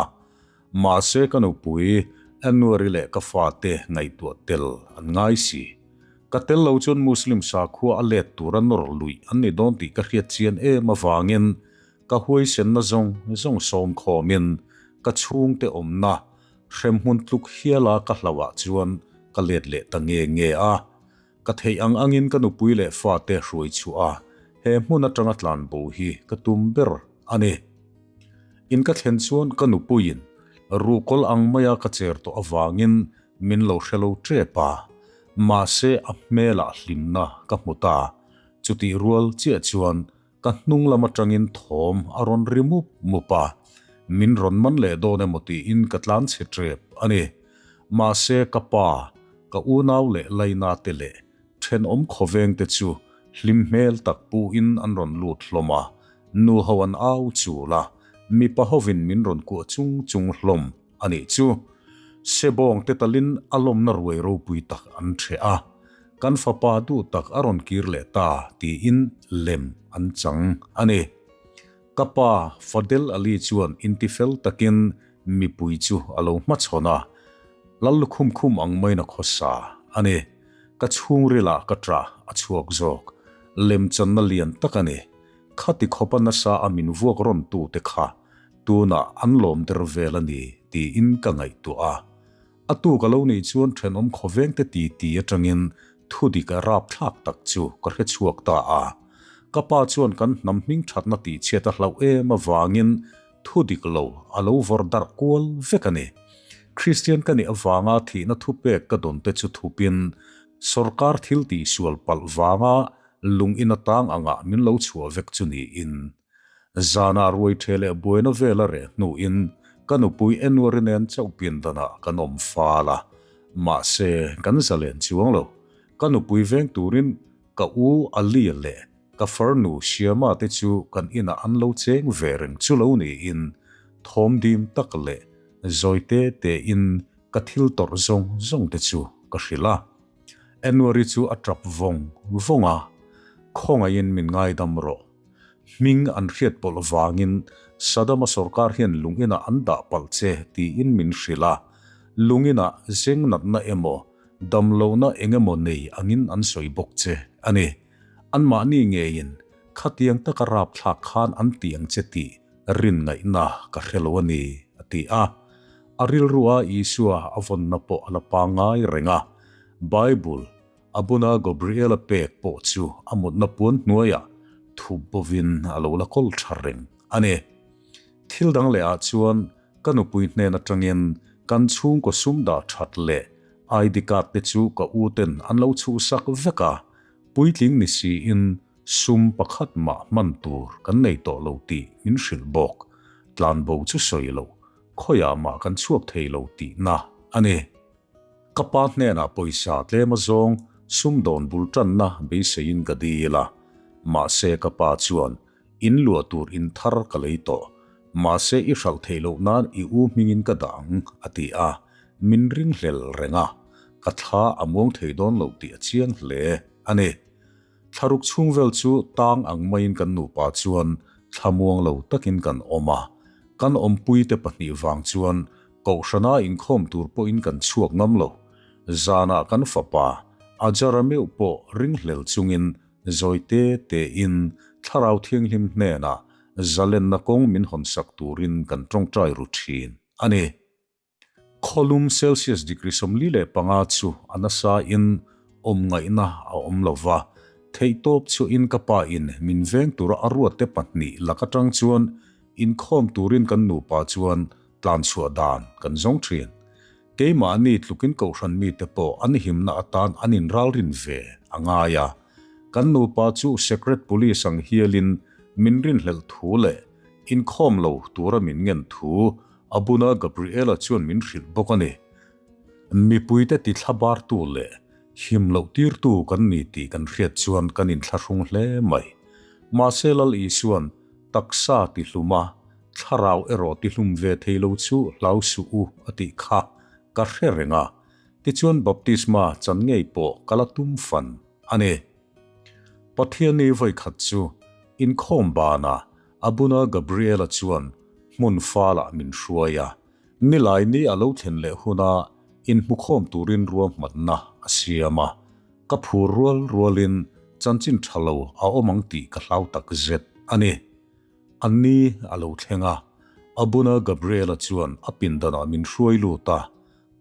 Mahse ka nupui Annuari leh ka fate ngaihtuah tel an ngai si. Ka tel lo chuan Muslim sakhua a let tura nawr luih an ni dawn tih ka hriat chian em avangin ka huaisenna zawng zawng sawm khawmin ka chhungte awmna hremhmun tluk hiala ka hlauhah chuan ka let leh ta nge nge a. Ka theih ang angin ka nupui leh fate hruai chhuah a, he hmun atanga tlan bo hi ka tum ber a ni. In ka thlen chuan ka nupuiin ruhkawl ang maia ka cher tawh avangin min lo hre lo tep a, mahse a hmelah hlimna ka hmu ta. Chutih rual chiah chuan Ka hnung lam atangin thawm a rawn ri mup mup a, min rawn man leh dawn emaw tiin ka tlan chhe tep a ni. Mahse ka pa, ka unau leh Laina te leh thenawm khawveng te chu hlim hmel tak puhin an rawn lut hlawm a, nu ho an au chul a, mipa hovin min rawn kuah chung chung hlawm a nih chu. Sebawng te talin a lawmna ruai ropui tak an ṭheh a. Kan fapa duh tak a rawn kir leh ta tiin lem an chang a ni. Ka pa Fadel Ali chuan intifel takin mipui chu a lo hmachhawn a, Lal lukhum khum ang maiin a khawsa a ni. Ka chhungrilah ka ṭah a chhuak zawk. Lemchanna lian tak a ni. Khati khawpa nasa a min vuak rawn tute kha tunah an lawm der vel a ni tiin ka ngaihtuah a. A tuk a lo nih chuan thenawm khawvengte ti ti atangin thudik a rapthlak tak chu ka hre chhuak ta a. Ka pa chuan kan hnam hming thatna tihchhiat a hlauh em avangin thudik lo a lo vawr darh kual vek a ni. Kristian ka nih avanga thihna thupek ka dawn te chu thupin sawrkar thil tihsual palh vanga lung in atang angah min lo chhuah vek chu niin Zanah ruaiṭhe leh buaina vel a reh hnuin ka nupui Enwari nen chauh pindanah kan awm fal a, mahse kan zalen chuang lo. Ka nupui veng turin ka u Alia leh ka farnu Siama te chu kan inah an lo cheng ve reng chu lo niin thawm dim tak leh zawi te tein ka thil tawrh zawng zawng te chu ka hrilh a. Enwari chu a ṭap vawng vawng a, Khawngaihin min ngaidam rawh. Hming an hriat pawlh vangin Saddam-a sorkar hian lung inah an dah palh che tiin min hrilh a, lung inah zeng natna emaw, damlohna eng emaw nei angin an sawi bawk che a ni. Anmahni ngeiin khatiang taka rapthlak khan an ti ang che tih rin ngaihna ka hre lo a ni, a ti a. A rilrua Isua a vawnna pawh a la pangngai reng a, Bible, A buna Gabriela pek pawh chu a mutna puan hnuaiah thup bovin a lo la kawl tha reng a ni. Thil dang leh ah chuan ka nupui hnen atangin kan chhungkaw sum dah that leh ID card te chu ka u ten an lo chhuhsak vek a, puitling ni siin sum pakhat mah hman tur kan nei tawh lo tih min hrilh bawk. Tlanbo chu sawi lo, khawiah mah kan chhuak thei lo tihna a ni. Ka pa hnenah pawisa tlem azawng sumdawn bul tanna beiseiin ka dil a, mahse ka pa chuan in luah tur in thar ka lei tawh, mahse i hralh theih loh nan i u hmingin ka dah ang a ti a, min ringhlel reng a, ka thla a muang thei dawn loh tih a chiang hle a ni. Thlaruk chhung vel chu tang ang maiin kan nupa chuan thlamuang lo takin kan awm a, kan awmpuite pahnih vang chuan kohhrana inkhawm tur pawhin kan chhuak ngam lo. Zanah kan fapa Ajara meuh pawh ringhlel chungin zawi te tein Thlarau Thianghlim hnenah zalenna kawng min hawnsak turin kan tawngtai ru thin a ni. Khawlum Celsius degree 45 chu a nasa in awm ngaihna a awm lo va, theihtawp chhuahin ka pa in min veng tura a ruatte pahnih lak atang chuan inkhawm turin kan nupa chuan tlanchhuah dan kan zawng thin. Keimahni tlukin kohhran mite pawh an himna atan an inralrin ve a ngai a, kan nupa chu secret police ang hialin min rinhlelh thu leh inkhawm lo tura min ngen thu A buna Gabriela chuan min hrilh bawk a ni. Mipuite tithlabartu leh him loh tirtu kan ni tih kan hriat chuan kan inthlahrung hle mai. Mahse Lal Isuan taksa tihlum a, thlarau erawh tihlum ve thei lo chu hlau suh u a tih kha ka hre reng a, tichuan baptisma chan ngei pawh ka la tum fan a ni. Pathianni vawikhat chu inkhawm banah Abuna Gabriela chuan hmun falah min hruai a, Nilaini a lo thlen leh huna inhmukhawm turin ruahmanna a siam a, ka phur rual rualin chanchin tha lo a awm ang tih ka hlau tak zet a ni. A ni a lo thleng a, Abuna Gabriela chuan a pindanah min hruai lut a,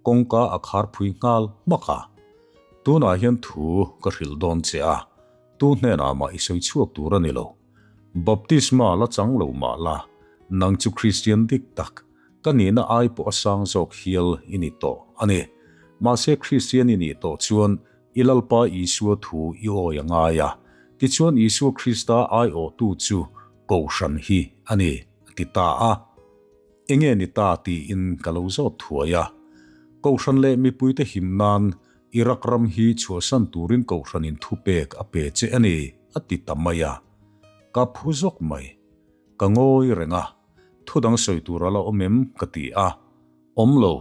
kawngka a khar phui nghal hmak a. Tunah hian thu ka hrilh dawn che a, tu hnenah mah i sawi chhuak tur a ni lo. Baptisma la chang lo mah la, nang chu Kristian dik tak, ka nihna ai pawh a sang zawk hial i ni tawh a ni. Mahse Kristian i nih tawh chuan i Lalpa Isua thu i awi a ngai a, tichuan Isua Krista aiawhtu chu Kohhran hi a ni, a ti ta a. Enge ni ta tiin ka lo zawt thuai a. Kohhran leh mipuite him nan Iraq ram hi chhuahsan turin Kohhranin thupek a pe che a ni, a ti ta mai a. Ka phu zawk mai. Ka ngawi reng a, thu dang sawi tur a la awm em ka ti a. Awm lo.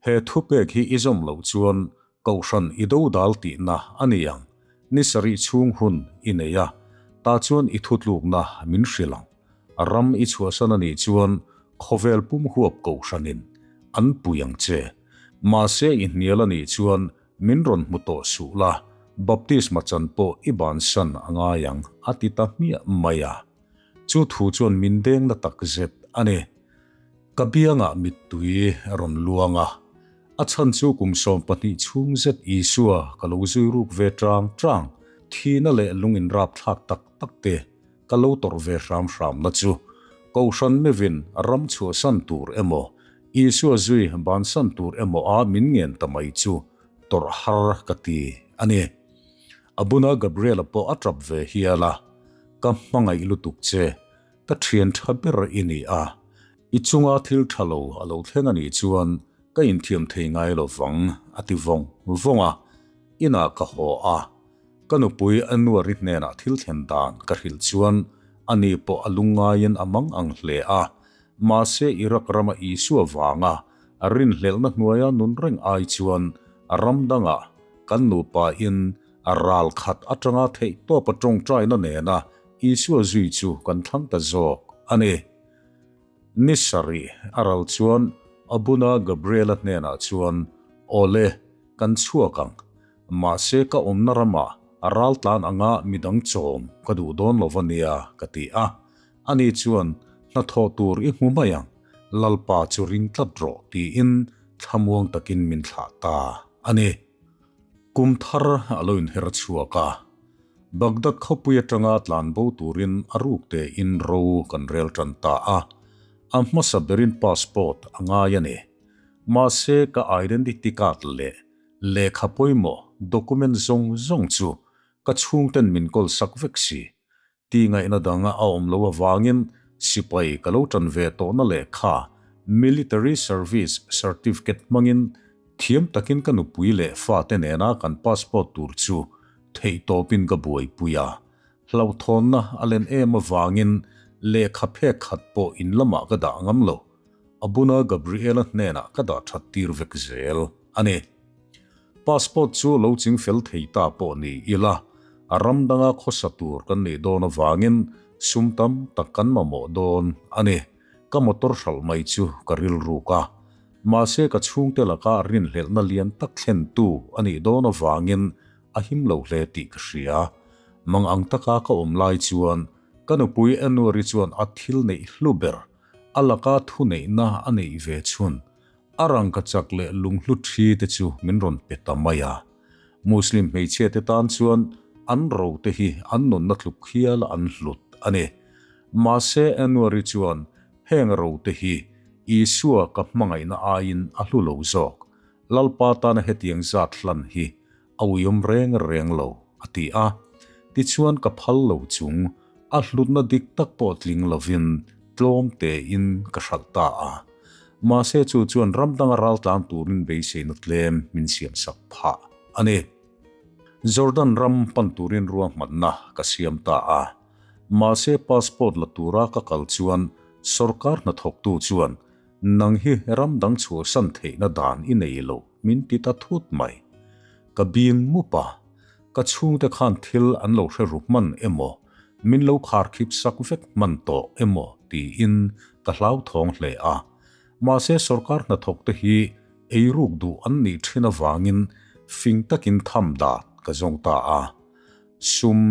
He thupek hi i zawm loh chuan Kohhran i dodal tihna a ni ang. Ni sarih chhung hun i nei a, tah chuan i thutlukna min hrilh ang. Ram i chhuahsan a nih chuan khawvel pum huap Kohhranin an pui ang che. Mahse i hnial a nih chuan min rawn hmu tawh suh la, baptisma chan pawh i bansan a ngai ang a ti ta hmiah mai a. Chu thu chuan min deng na tak zet a ni. Ka biangah mittui a rawn luang a, a chhan chu kum 12 chhung zet Isua ka lo zui ruk ve tang tang, thihna leh lung inrapthlak tak tak te ka lo tawrh ve hram hram na chu Kohhran mevin ram chhuahsan tur emaw, Isua zui bansan tur emaw a min ngen ta mai chu tawrh har ka ti a ni. Abuna Gabriela pawh a tap ve hial a, Ka hmangaih lutuk che, ka thian tha ber i ni a, i chunga thil tha lo a lo thleng a nih chuan ka inthiam thei ngai lo vang, a ti vawng vawng a. Inah ka haw a, ka nupui Anuari hnenah thil thlen dan ka hrilh chuan ani pawh a lungngaiin a mang ang hle a, mahse Iraq rama Isua vanga rinhlelhna hnuaia nun reng ai chuan ram dangah kan nupain A ral khat atanga theih tawpa tawngtaina nena Isua zui chu kan thlang ta zawk a ni. Ni sarih a ral chuan Abuna Gabriela hnenah chuan, Awle, kan chhuak ang. Mahse ka awmna ramah a ral tlan anga midang chawm ka duh dawn lo va nia, ka ti a. Ani chuan, Hnathawh tur i hmu mai ang, Lalpa chu ring tlat rawh, tiin thlamuang takin min thlah ta a ni. Kum thar a lo inher chhuak a, Baghdad khawpui atanga tlan bo turin a ruk tein ro kan rel tan ta a, a hmasa berin passport a ngai a ni. Mahse ka identity card leh lehkha pawimawh document zawng zawng chu ka chhungten min kawl sak vek si. Ti ngaihna dang a awm lo avangin sipai ka lo tan ve tawhna lehkha Military Service Certificate hmangin thiam takin ka nupui leh fate nena kan passport tur chu theihtawpin ka buaipui a. Hlauhthawnna a len em avangin lehkha phek khat pawh in lamah ka dah ngam lo. Abuna Gabriela hnenah ka dah that tir vek zel a ni. Passport chu lo ching fel thei ta pawh ni ila, a ram danga khawsa tur kan nih dawn avangin sum tam tak kan mamawh dawn a ni. Ka motor hralh mai chu ka rilruk a. Mahse ka chhungte laka rinhlelhna lian tak thlentu a nih dawn avangin a him lo hle tih ka hria. Mang ang taka ka awm lai chuan ka nupui Anuari chuan a thil neih hlu ber, a laka thuneihna a neih ve chhun A rangkachak leh lunghlu thi te chu min rawn pe ta mai a. Muslim hmeichhia te tan chuan an ro te hi an nunna tluk hial an hlut a ni. Mahse Anwar-i chuan heng ro te hi Isua ka hmangaihna aiin a hlu lo zawk. Lalpa tana hetiang zat hlan hi a uiawm reng reng lo, a ti a. Tichuan ka phal lo chung, a hlutna dik tak pawh tling lovin tlawm tein ka hralh ta a. Mahse chu chuan ram danga ral tlan turin beiseina tlem min siamsak phah a ni. Jordan ram pan turin ruahmanna ka siam ta a. Mahse passport la tura ka kal chuan sorkar hnathawktu chuan Nang hi ram dang chhuahsan theihna dan i nei lo, min ti ta thut mai. Ka bing mup a. Ka chhungte khan thil an lo hre ru hman emaw, min lo kharkhip sak vek hman tawh emaw tiin ka hlauthawng hle a. Mahse sorkar hnathawkte hi eiruk duh an nih thin avangin fing takin tham dat ka zawng ta a. Sum,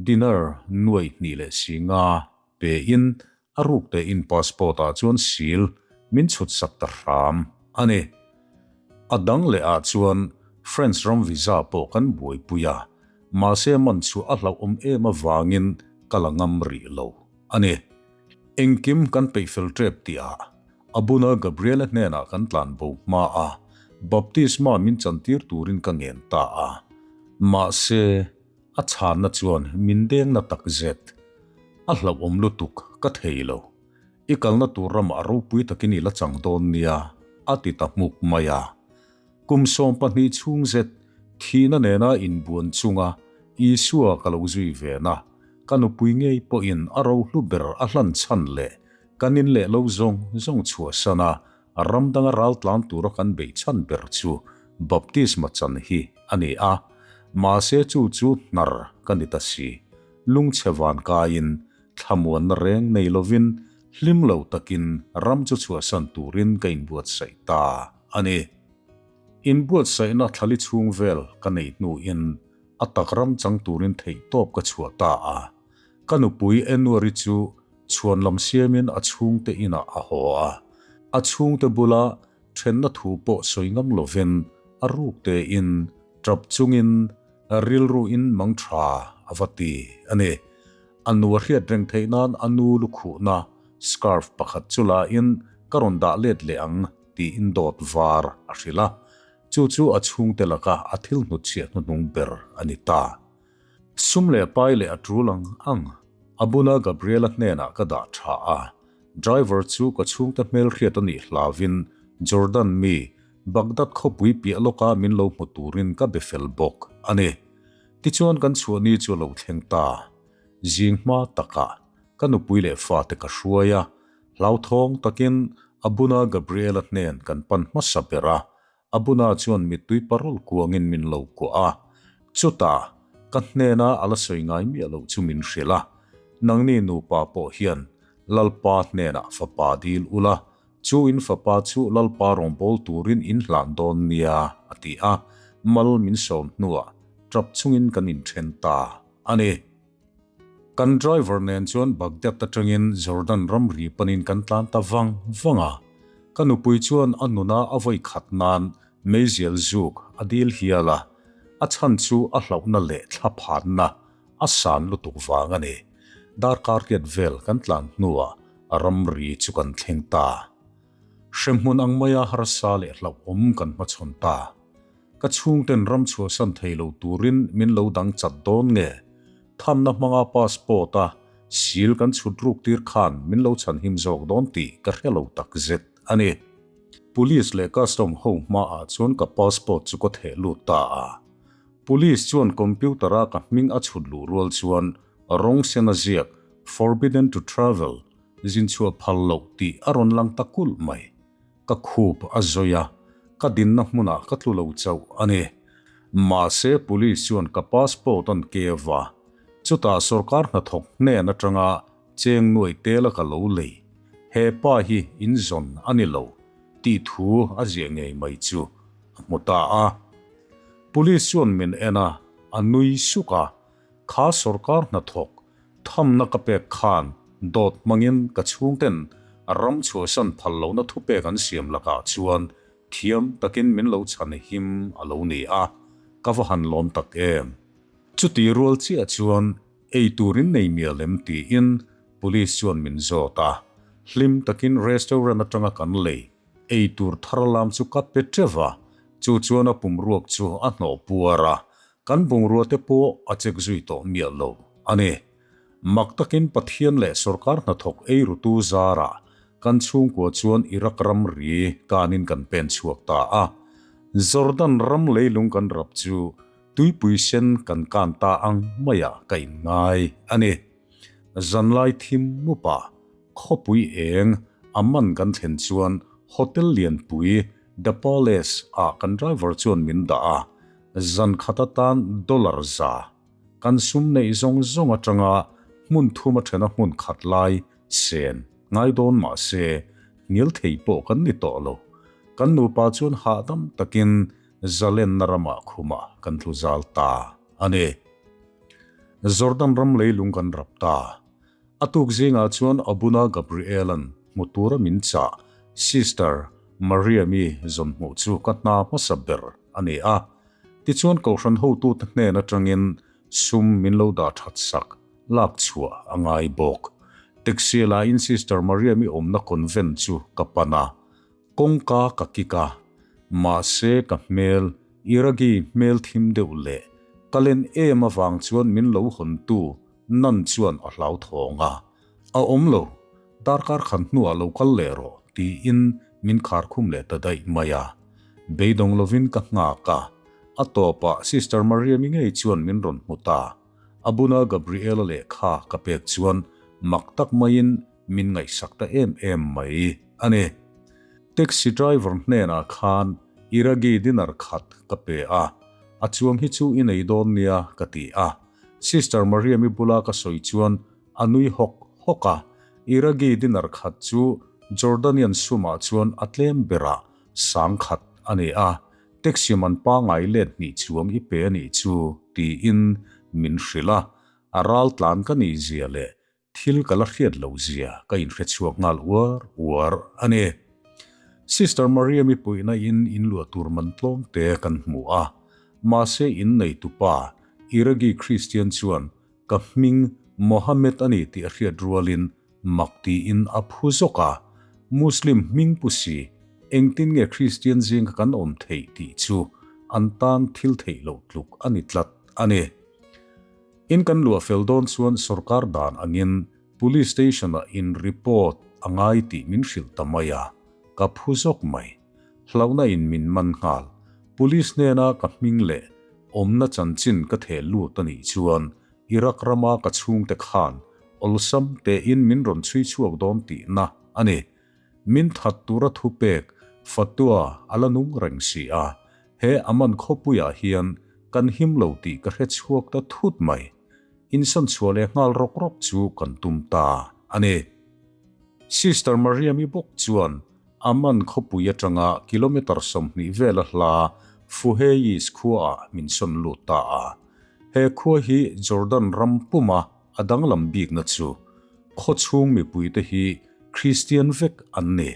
dinar, nuai hnih leh si nga pein a ruk tein passport ah chuan sil min chhut sak ta hram a ni. A dang leh ah chuan France ram visa pawh kan buaipui a, mahse man chu a hlauhawm em avangin ka la ngam rih lo a ni. Engkim kan peih fel tep tih ah Abuna Gabriela hnenah kan tlan bo hma a, baptisma min chantir turin ka ngen ta a. Mahse. A chhanna chuan min dengna tak zet. A hlauhawm lutuk, ka thei lo. I kalna tur ramah ropui takin i la chang dawn nia, a ti ta hmuk mai a. Kum 12 chhung zet thihna nena inbuan chunga Isua ka lo zui ve na, ka nupui ngei pawhin a rohlu ber a hlan chhan leh kan in leh lo zawng zawng chhuahsan a, Ram danga ral tlan tura kan beih chhan ber chu baptisma chan hi a ni a, mahse chu chu hnar ka ni ta si. Lungchhe van kaiin, thlamuanna reng nei lovin, hlim lo takin ram chu chhuahsan turin ka inbuatsaih ta a ni. Inbuatsaihna thlali chhung vel ka neih hnuin a tak ram chang turin theihtawp ka chhuah ta a. Ka nupui Enuari chu chhuanlam siamin a chhungte inah a haw a, a chhungte bula thenna thu pawh sawi ngam lovin a ruk tein tap chungin rilruin mang tha a va ti a ni. A nu a hriat reng theih nan a nu lukhuhna scarf pakhat chu lain ka rawn dah let leh ang tiin dawt var a hrilh a, chu chu a chhungte laka a thil hnutchhiah hnuhnung ber a ni ta. Sum leh pai leh a tul ang ang. A bula Gabriela hnenah ka dah tha a, driver chu ka chhungte hmelhriat a nih hlauhin Jordan mi Baghdad khawpui piah lawka min lo hmu turin ka be fel bawk a ni. Tichuan kan chhuah ni chu a lo thleng ta. Zing hma takah ka nupui leh fate ka hruai a, hlauthawng takin a bula Gabriela hnen kan pan hmasa ber a, Abuna chuan mittui parul kuangin min lo kuah a, chutah ka hnena a la sawi ngai miah loh chu min hrilh a, Nangni nupa pawh hian Lalpa hnenah fapa dil ula, chu in fapa chu Lalpa rawngbâwl turin in hlan dawn nia, a ti a, mal min sawm hnuah ṭap chungin kan inṭhen ta a ni. Kan driver nen chuan Baghdad atangin Jordan ramri panin kan tlan ta vang vang a. Ka nupui chuan a nuna a vawi khat nan meizial zuk a dil hial a, a chhan chu a hlauhna leh thlaphanna a san lutuk vang a ni. Darkar riat vel kan tlan hnuah ramri chu kan thleng ta. Hremhmun ang maia harsa leh hlauhawm kan hmachhawn ta. Ka chhungten ram chhuahsan thei lo turin min lo dang chat dawn nge? Thamna hmanga passport a seal kan chhut ruk tir khan min lo chhanhim zawk dawn tih ka hre lo tak zet a ni. Police leh custom ho hmaah chuan ka passport chu ka theh lut ta a. Police chuan computer a ka hming a chhut luh rual chuan rawng sen a ziak Forbidden to travel, zin chhuah phal loh tih a rawn lang ta kulh mai. Ka khup a zawi a, ka dinna hmunah ka tlu lo chauh a ni. Mahse police chuan ka passport an keu a, chutah sorkar hnathawk hnen atanga cheng nuai tela ka lo lei. He pa hi in zawn a ni lo tih thu a ziah ngei mai chu a hmu ta a. Police chuan min en a, a nui suk a, Kha sorkar hnathawk thamna ka pek khan dawt hmangin ka chhungten ram chhuahsan phal lohna thupek an siam lakah chuan thiam takin min lo chhan him a lo ni a, ka va han lawm tak em. Chuti rual chiah chuan ei turin nei mial em tiin police chuan min zawt a, hlim takin restaurant atanga kan lei ei tur thar lam chu ka pe teuh a, chu chuan a pumruak chu a hnawh puar a, Kan bungrua te pawh a check zui tawh miah lo a ni. Mak takin Pathian leh sorkar hnathawk ei rutu zarah kan chhungkua chuan Iraq ramri kanin kan pen chhuak ta a. Jordan ram leilung kan rap chu tuipui sen kan kan ta ang maiah ka inngai a ni. Zanlai thim mupa khawpui eng a man kan thlen chuan hotel lianpui The Palace ah kan driver chuan min dah a. Zan khat atan dollar 100 kan sum neih zawng zawng atanga hmun thuma thena hmun khat lai sen ngai dawn mah se hnial thei pawh kan ni tawh lo. Kan nupa chuan hahdam takin zalenna ramah khumah kan tlu zal ta a ni. Jordan ram leilung kan rap ta. A tuk zingah chuan Abuna Gabriel-a'n hmu tura min chah Sister Mariam-i zawn hmuh chu ka hna hmasa ber a ni a. Tichuan Kohhran hotute hnen atangin sum min lo dah that sak lak chhuah a ngai bawk. Taxi lain Sister Mariam-i awmna convent chu ka pan a. Kawngka ka kik a, mahse ka hmel Iragi hmel thim deuh leh ka len em avang chuan min lo hawntu Nan chuan a hlauthawng a, A awm lo, darkar khan hnuah lo kal leh rawh tiin min khar khum leh ta daih mai a. Beidawng lovin ka nghak a, a tawpah Sister Mariam-i ngei chuan min rawn hmu ta. Abuna Gabriela lehkha ka pek chuan mak tak maiin min ngaihsak ta em em mai a ni. Taxi driver hnenah khan Iragi dinner khat ka pe a, a chuang hi chu i nei dawn nia ka ti a. Sister Mariam-i bula ka sawi chuan a nui hawk hawk a, Iragi dinner khat chu Jordanian sumah chuan a tlem berah 10,000 a ni a, taxi man pangai let hnih chuang i pe a nih chu tiin min hrilh a, a ral tlan ka nih zia leh Thil ka la hriat loh zia ka inhre chhuak nghal uar uar a ni. Sister Mariam-i puihna in inluah tur man tlawm te kan hmu a, mahse in neitupa Iragi Christian chuan ka hming Mohammed a ni tih a hriat rualin mak tiin a phu zawk a, Muslim hming pu si engtin nge Christian zinga kan awm theih tih chu an tan thil theih loh tluk a ni tlat a ni. In kan luah fel dawn chuan sorkar dan angin Police Station-ah in report a ngai tih min hrilh ta mai a, ka phu zawk mai. Hlauhna in min man nghal. Police hnena ka hming leh awmna chanchin ka theh lut a nih chuan Iraq rama ka chhungte khan awlsam tein min rawn chhui chhuak dawn tihna a ni. Min that tura thupek Fatwa a la nung reng si a, He Amman khawpuiah hian kan him lo tih ka hre chhuak ta thut mai. Insawn chhuah leh nghal rawk rawk chu kan tum ta a ni. Sister Mariam-i bawk chuan Amman khawpui atanga kilometre 20 vela hla Fuhayis khuaah min sawn lut ta a. He khua hi Jordan ram puma a danglam bikna chu khaw chhung mipuite hi Kristian vek an ni.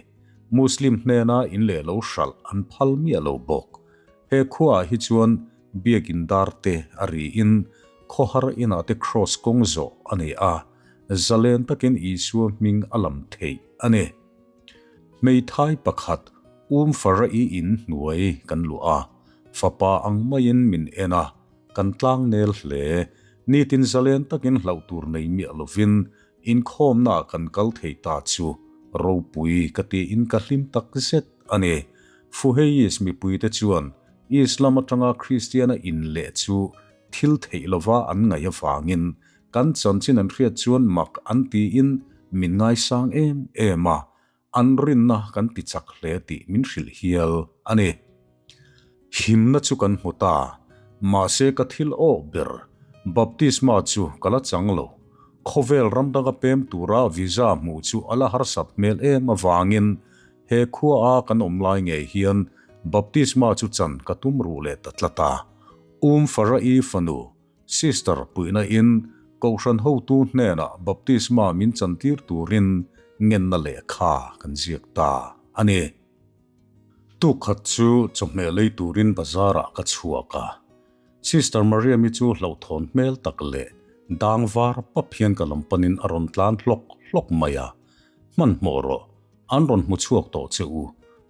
Muslim hnena in leh lo hralh an phal miah lo bawk. He khuaah hi chuan biakin dar te a riin khawhar inah te kraws kawng zawh a ni a, zalen takin Isua hming a lam theih a ni. Hmeithai pakhat Um Fara'i in hnuai kan luah a, fapa ang maiin min en a, kan tlang nel hle. Nitin zalen takin hlauh tur nei miah lovin Inkhawmnaah kan kal thei ta chu ropui ka tiin ka hlim tak zet a ni. Fuheyis mipuite chuan Islam atanga Kristiana inleh chu thil theih lova an ngaih avangin kan chanchin an hriat chuan mak an tiin min ngaisang em em a, an rinna kan ti chak hle tih min hrilh hial a ni. Himna chu kan hmu ta, mahse ka thil awh ber, baptisma chu ka la chang lo. Khawvel ram danga pem tura visa hmuh chu a la harsat hmel em avangin he khua a kan awm lai ngei hian baptisma chu chan ka tum ruh leh ta tlat a. Um Fara'i fanu, Sister puihna in Kohhran hotu hnenah baptisma min chantir turin ngenna lehkha kan ziak ta a ni. Tukkhat chu chawhmeh lei turin bazar ah ka chhuak a. Sister Mariam-i chu hlauhthawn hmel tak leh dang var pap hian ka lam panin a rawn tlan hlawk hlawk mai a. Hmanhmawh rawh, an rawn hmu chhuak tawh che u,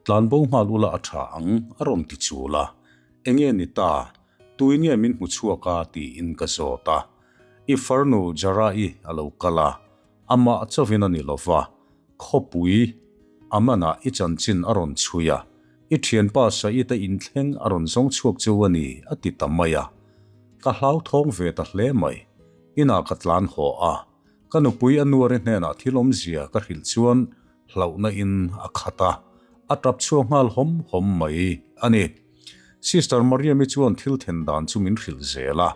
tlanbo nghal ula a tha ang a rawn ti chul a. Enge ni ta? Tui nge min hmu chhuak a? tiin ka zawt a. I farnu Jara-i a lo kal a, amah chauhin a ni lo va, khawpui Amana i chanchin a rawn chhui a, i thianpa Said-a inthleng a rawn zawng chhuak cheu a ni, a ti ta mai a. Ka hlauthawng ve ta hle mai. Inah ka tlan haw a, ka nupui Anuari hnenah thil awmzia ka hrilh chuan hlauhna in a khat a, a tap chhuak nghal hawm hawm mai a ni. Sister Mariam-i chuan thil then dan chu min hrilh zel a.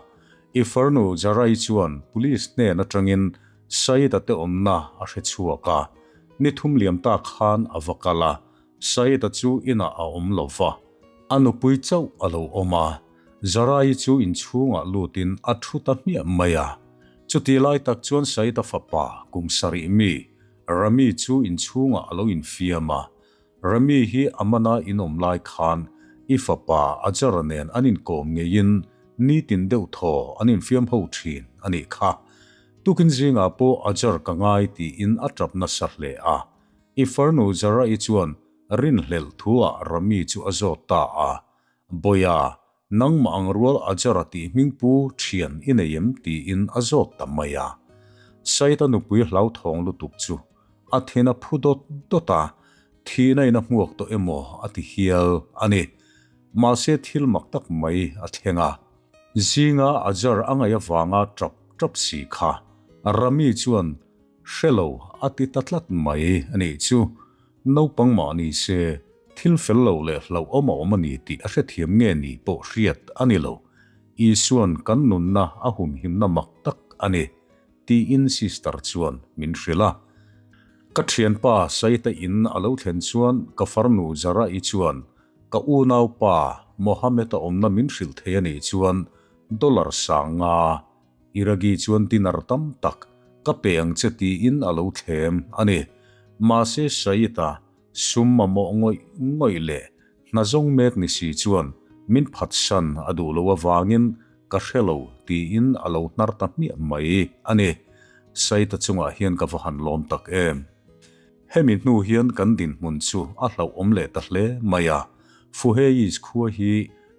I farnu Zara-i chuan police hnen atangin Said-a te awmna a hre chhuak a. Ni thum liam ta khan a va kal a, Said-a chu inah a awm lo va. A nupui chauh a lo awm a, Zara-i chu inchhungah lutin a thu ta hmiah mai a. Chutih lai tak chuan Said-a fapa kum sarih mi Rami chu inchhungah a lo infiam a. Rami hi a mana in awm lai khan i fapa Ajara nen an inkawm ngeiin nitin deuh thaw an infiam ho thin a nih kha. Tukin zingah pawh Ajar ka ngai tiin a tap nasa hle a. I farnu Zara-i chuan rinhlelh thu-ah Rami chu a zawt ta a. Bawiha, nangmah ang rual Ajara tih hmingpu thian i nei em tiin a zawt ta mai a. Saita nupui hlauthawng lutuk chu a thin a phu dawt dawt a, thihna in a hmuak tawh emaw a ti hial a ni. Mahse thil mak tak mai a thleng a. Zinga Ajar a ngaih avanga tap tap si kha Rami chuan hre lo a ti ta tlat mai a nih chu. Naupang mah ni se, thil fel lo leh hlauhawm a awm a ni tih a hrethiam nge ni pawh hriat a ni lo. Isuan kan nunna a humhimna mak tak a ni, tiin sister chuan min hrilh a. Ka thianpa Saita in a lo thlen chuan ka farnu Zara-i chuan ka unaupa Mohammed-a awmna min hrilh thei a nih chuan dollar 5000 Iragi chuan dinar tam tak ka pe ang che tiin a lo thlem a ni. Mahse Said-a sum mamawh ngawih ngawih leh hna zawng mek ni si chuan min phatsan a duh lo avangin ka hre lo tiin a lo hnar ta hmiah mai a ni. Said-a chungah hian ka va han lawm tak em. Hemi hnu hian kan dinhmun chu a hlauhawm leh ta hle mai a. Fuheyis khua hi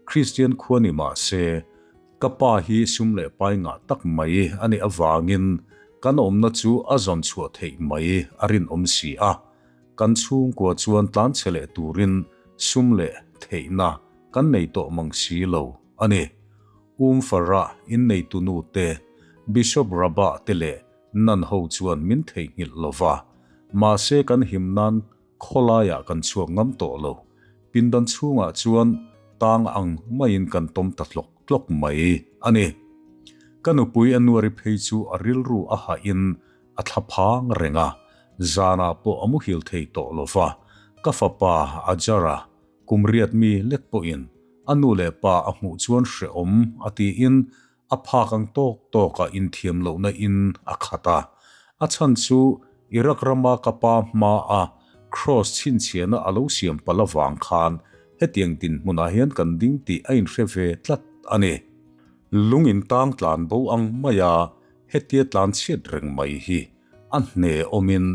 Kristian khua ni mah se, Ka pa hi sum leh pai ngah tak mai a nih avangin kan awmna chu a zawn chhuah theih mai a rinawm si a. Kan chhungkua chuan tlanchhe leh turin sum leh theihna kan nei tawh mang si lo a ni. Umfarah inneitu nu te, Bishop Rabah te leh Nan ho chuan min theihnghilh lo va, mahse kan him nan Khawlaiah kan chhuak ngam tawh lo. Pindan chhungah chuan tang ang maiin kan tawm ta tlawk tlawk mai a ni. Ka nupui Anuari phei chu a rilru a hahin a thla phang reng a, zanah pawh a muhil thei tawh lo va. Ka fapa Ajara kum riat mi lek pawhin a nu leh pa a hmuh chuan hrehawm a tiin A phak ang tawk tawkah inthiam lohna in a khat a. A chhan chu Iraq rama ka pa hmaa Cross chhinchhiahna a lo siam palh avang khan hetiang dinhmunah hian kan ding tih a inhre ve tlat a ni. Lung in tang tlan bo ang maia hetia tlan chhiat reng mai hi a hne awmin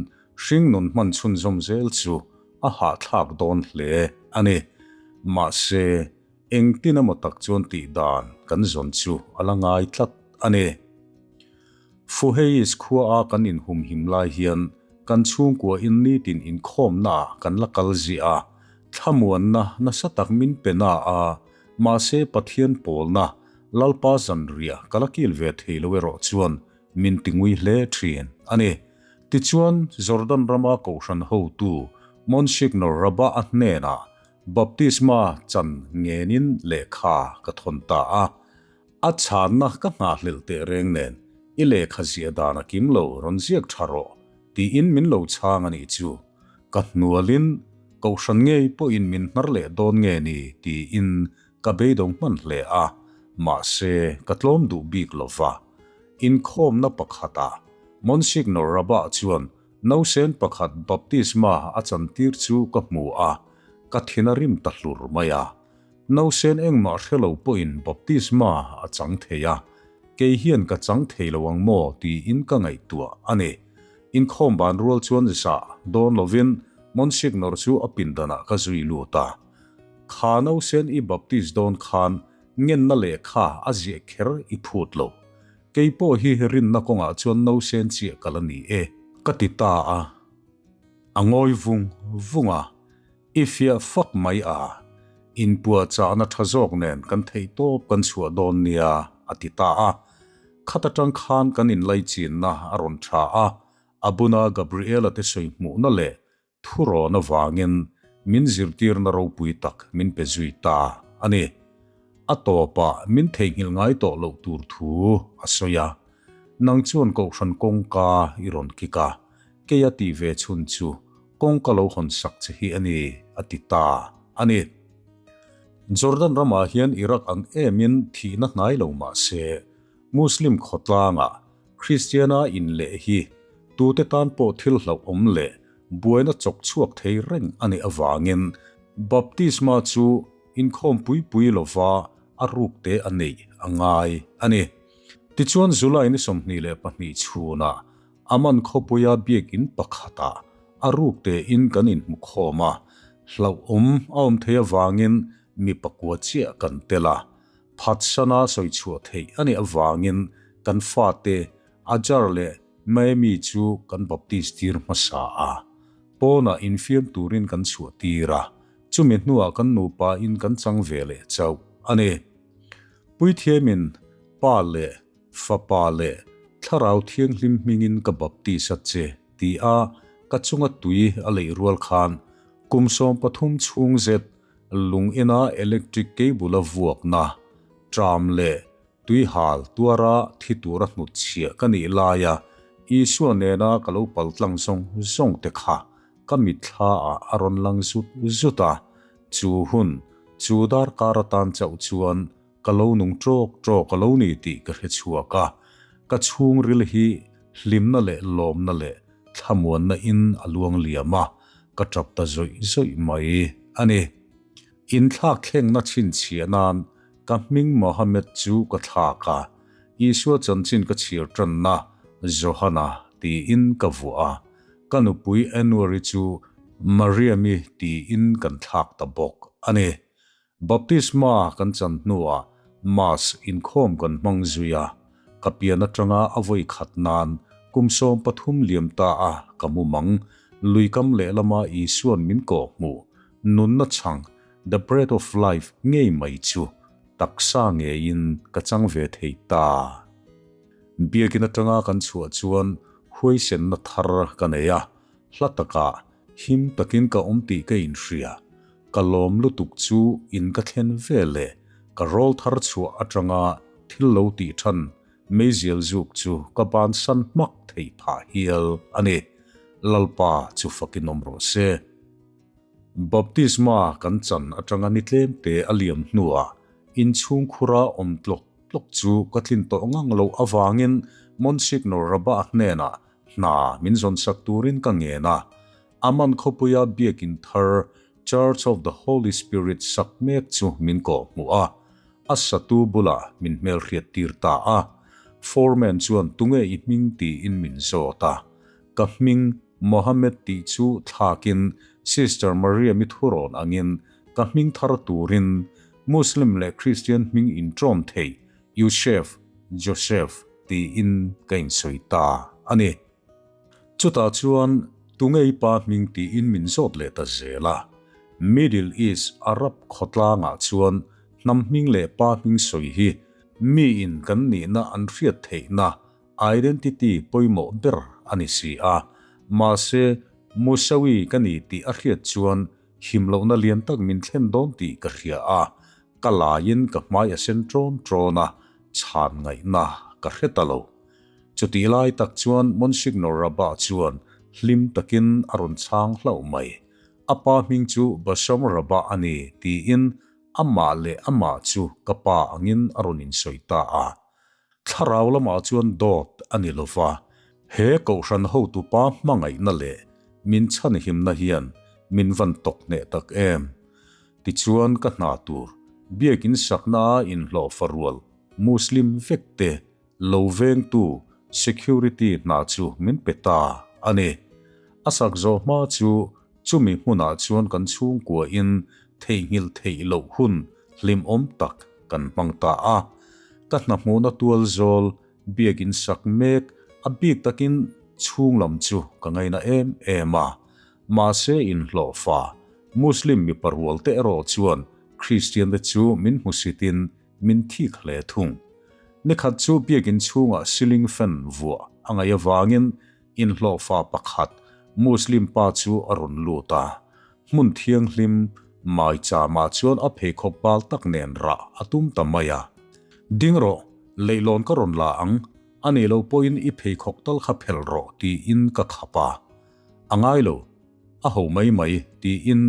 hringnun hman chhunzawm zel chu a hahthlak dawn hle a ni. Mahse, Engtin emaw tak chuan tih dan kan zawn chu a la ngai tlat a ni. Fuheyis khua a kan inhumhim lai hian kan chhungkua in nitin inkhawmna ah kan la kal ziah a, thlamuanna nasa tak min pe na a, mahse Pathian pawlna Lalpa zanriah ka la kil ve thei lo erawh chuan min ti ngui hle thin a ni. Tichuan Jordan rama kohhran hotu Monsignor Rabah-a hnenah Baptisma chan ngenin lehkha ka thawn ta a, a chhanna ka nghahhlelh teh reng nen i lehkha ziah dan a kim lo rawn ziak tha rawh tiin min lo chhang a nih chu. Ka hnualin kohhran ngei pawhin min hnar leh dawn nge ni tiin ka beidawng hman hle a, mahse ka tlawm duh bik lo va. Inkhawmna pakhatah Monsignor Rabah chuan Nausen pakhat baptisma a chantir chu ka hmu a, ka thin a rim ta hlur mai a. Nausen engmah hre lo pawhin baptisma a chang thei a, kei hian ka chang thei lo ang maw tiin ka ngaihtuah a ni. Inkhawm ban rual chuan zah dawn lovin Monsignor chu a pindanah ka zui lut a. Kha nausen i baptis dawn khan ngenna lehkha a ziah kher i phut lo. Kei pawh hi rinna kawngah chuan nausen chiah ka la ni e, ka ti ta a. A ngawi vung vung a, I fiah fak mai a, inpuahchahna tha zawk nen kan theihtawp kan chhuah dawn nia, a ti ta a. Khat atang khan kan inlaichinna a rawn tha a, Abuna Gabriela te sawi hmuhna leh Thurawn avangin min zirtirna ropui tak min pe zui ta a ni. A tawpah min theihnghilh ngai tawh loh tur thu a sawi a. Nang chuan kohhran kawngka i rawn kik a, kei a tih ve chhun chu kawngka lo hawn sak che hi a ni, a ti ta a ni. Jordan ramah hian Iraq ang emin thihna hnai lo mah se, Muslim khawtlangah Kristiana inleh hi tute tan pawh thil hlauhawm leh buaina chawk chhuak thei reng a nih avangin baptisma chu inkhawm pui pui lova a rukte a neih a ngai a ni. Tichuan July ni 22 chhunah Amman khawpuia biakin pakhatah a rukte in kan inhmu khawm a, hlauhawm a awm thei avangin mi pakua chiah kan tel a. Phatsana sawi chhuah theih a nih avangin kan fate Ajar leh Maemi chu kan baptis tir hmasa a. Pawnah infiam turin kan chhuah tir a, chumi hnuah kan nupa in kan chang ve leh chauh a ni. Puithiamin Pa leh Fapa leh Thlarau Thianghlim hmingin ka baptis a che ti a ka chunga tui a leih rual khan kum 13 chhung zet Lung ina electric cable a vuakna, tram leh tuihal tuara thi tura hnutchhiah ka nih laia Isua nena ka lo paltlang zawng zawng te kha ka mitthla ah a rawn lang zut zut a, chu hun, chu darkar atan chauh chuan ka lo nung ṭawk ṭawk a lo ni tih ka hre chhuak a, ka chhungril hi hlimna leh lawmna leh thlamuanna in a luang liam a, ka ṭap ta zawih zawih mai a ni. Inthlak thlengna chhinchhiah nan ka hming Mohammed chu ka thlak a, Isua chanchin ka chhiar ṭanna Johana tiin ka vuah a, ka nupui Anwar-i chu Mariam-i tiin kan thlak ta bawk a ni. Baptisma kan chan hnuah Mass inkhawm kan hmang zui a, ka pian atanga a vawi khat nan kum 13 liam ta a ka mumang, luikam lehlama Isua'n min kawh hmuh, nunna chhang, the bread of life, ngei mai chu taksa ngeiin ka chang ve thei ta. Biakin atanga kan chhuah chuan huaisenna thar ka nei a, hla takah him takin ka awm tih ka inhria. Ka lawm lutuk chu in ka thlen vel e, ka rawl thar chhuah atanga thil lo tih than meizial zuk chu ka bansan hmak theih phah hial a ni. Lalpa chu fakin awm rawh se. Baptisma kan chan atanga ni tlemte a liam hnuah inchhung khura awm tlawk tlawk chu ka tlin tawh ngang loh avangin Monsignor Rabah hnenah hna min zawnsak turin ka ngen a. Amman khawpuia biakin thar Church of the Holy Spirit sak mek chu min kawh hmuh a, a satu bulah min hmelhriat tir ta a. Foreman chuan tunge i hming tiin min zawt a. Ka hming Mohammed tih chu thlakin Sister Mariam-i thurawn angin ka hming thar turin Muslim leh Christian hming inṭawm thei Youssef, Joseph, tiin ka insawi ta a ni. Chutah chuan tungei pa hming tiin min zawt leh ta zel a. Middle East Arab khawtlangah chuan hnam hming leh pa hming sawi hi miin kan nihna an hriat theihna identity pawimawh ber a ni si a. Mahse, Musawi ka ni tih a hriat chuan himlohna lian tak min thlen dawn tih ka hria a, ka laiin ka hmai a sen ṭawn ṭawn a, chhan ngaihna ka hre ta lo. Chutih lai tak chuan Monsignor Rabah chuan hlim takin a rawn chhang hlauh mai. A pa hming chu Bassam Rabah a ni, tiin amah leh amah chu ka pa angin a rawn insawi ta a. Thlarau lamah chuan dawt a ni lo va, he kohhran hotupa hmangaihna leh min chhanhimna hian min van tawk hneh tak em? Tichuan ka hna tur biakin saknaa inhlawhfa rual Muslim vek te Lo vengtu security hna chu min pe ta a ni. A sak zawh hma chu chumi hmunah chuan kan chhungkuain theihnghilh theih loh hun hlimawm tak kan hmang ta a. Ka hna hmuhna tual zawl biakin sak mek a bik takin chhunglam chu ka ngaina em em a. Mahse inhlawhfa Muslim mipa rualte erawh chuan Kristiante chu min hmusitin Min thik hle thung. Nikhat chu biakin chhungah ceiling fan vuah a ngaih avangin inhlawhfa pakhat Muslim pa chu a rawn lut a. Hmun thianghlim, Maichama chuan a pheikhawk bal tak nen rah a tum ta mai a. Ding rawh, leihlawn ka rawn la ang, a nih loh pawhin i pheikhawk tal kha phelh rawh tiin ka khap a. A ngai lo, a ho mai mai tiin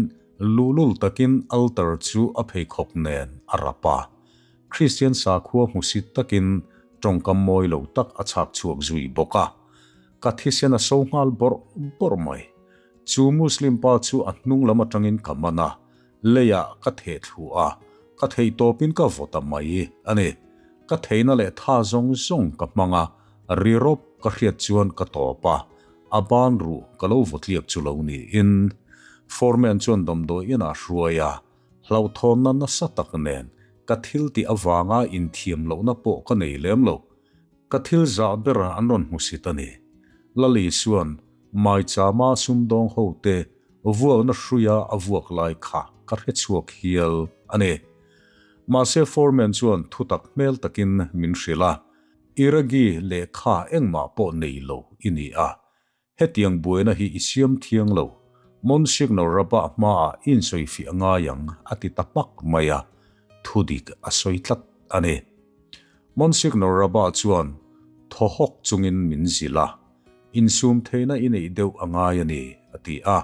luhlul takin altar chu a pheikhawk nen a rap a. Kristian sakhua hmusit takin tawngkam mawi lo tak a chhak chhuak zui bawk a. Ka thisen a so nghal bawrh bawrh mai. Chu Muslim pa chu a hnung lam atangin ka man a, leiah ka theh thlu a, ka theih tawpin ka vaw ta mai a ni. Ka theihna leh tha zawng zawng ka hmang a, ri rawp ka hriat chuan ka tawp a, a ban ruh ka lo vaw tliak chu lo niin. Foreman chuan damdawi inah hruai a, hlauhthawnna nasa tak nen ka thil tih avanga inthiam lohna pawh ka nei lem lo. Ka thil zah ber an rawn hmu sit a ni. Lali chuan Maichama sumdawng hote vuakna hruia a vuak lai kha ka hre chhuak hial a ni. Mahse foreman chuan thutak hmel takin min hrilh a, Iragi lehkha engmah pawh nei lo i ni a, Hetiang buaina hi i siam thiang lo, Monsignor Rabah hmaah i insawifiah ngai ang, a ti ta hmak mai a, thudik a sawi tlat a ni. Monsignor Rabah chuan thaw hawk chungin min zilh a, Insum theihna i neih deuh a ngai a ni, a ti a.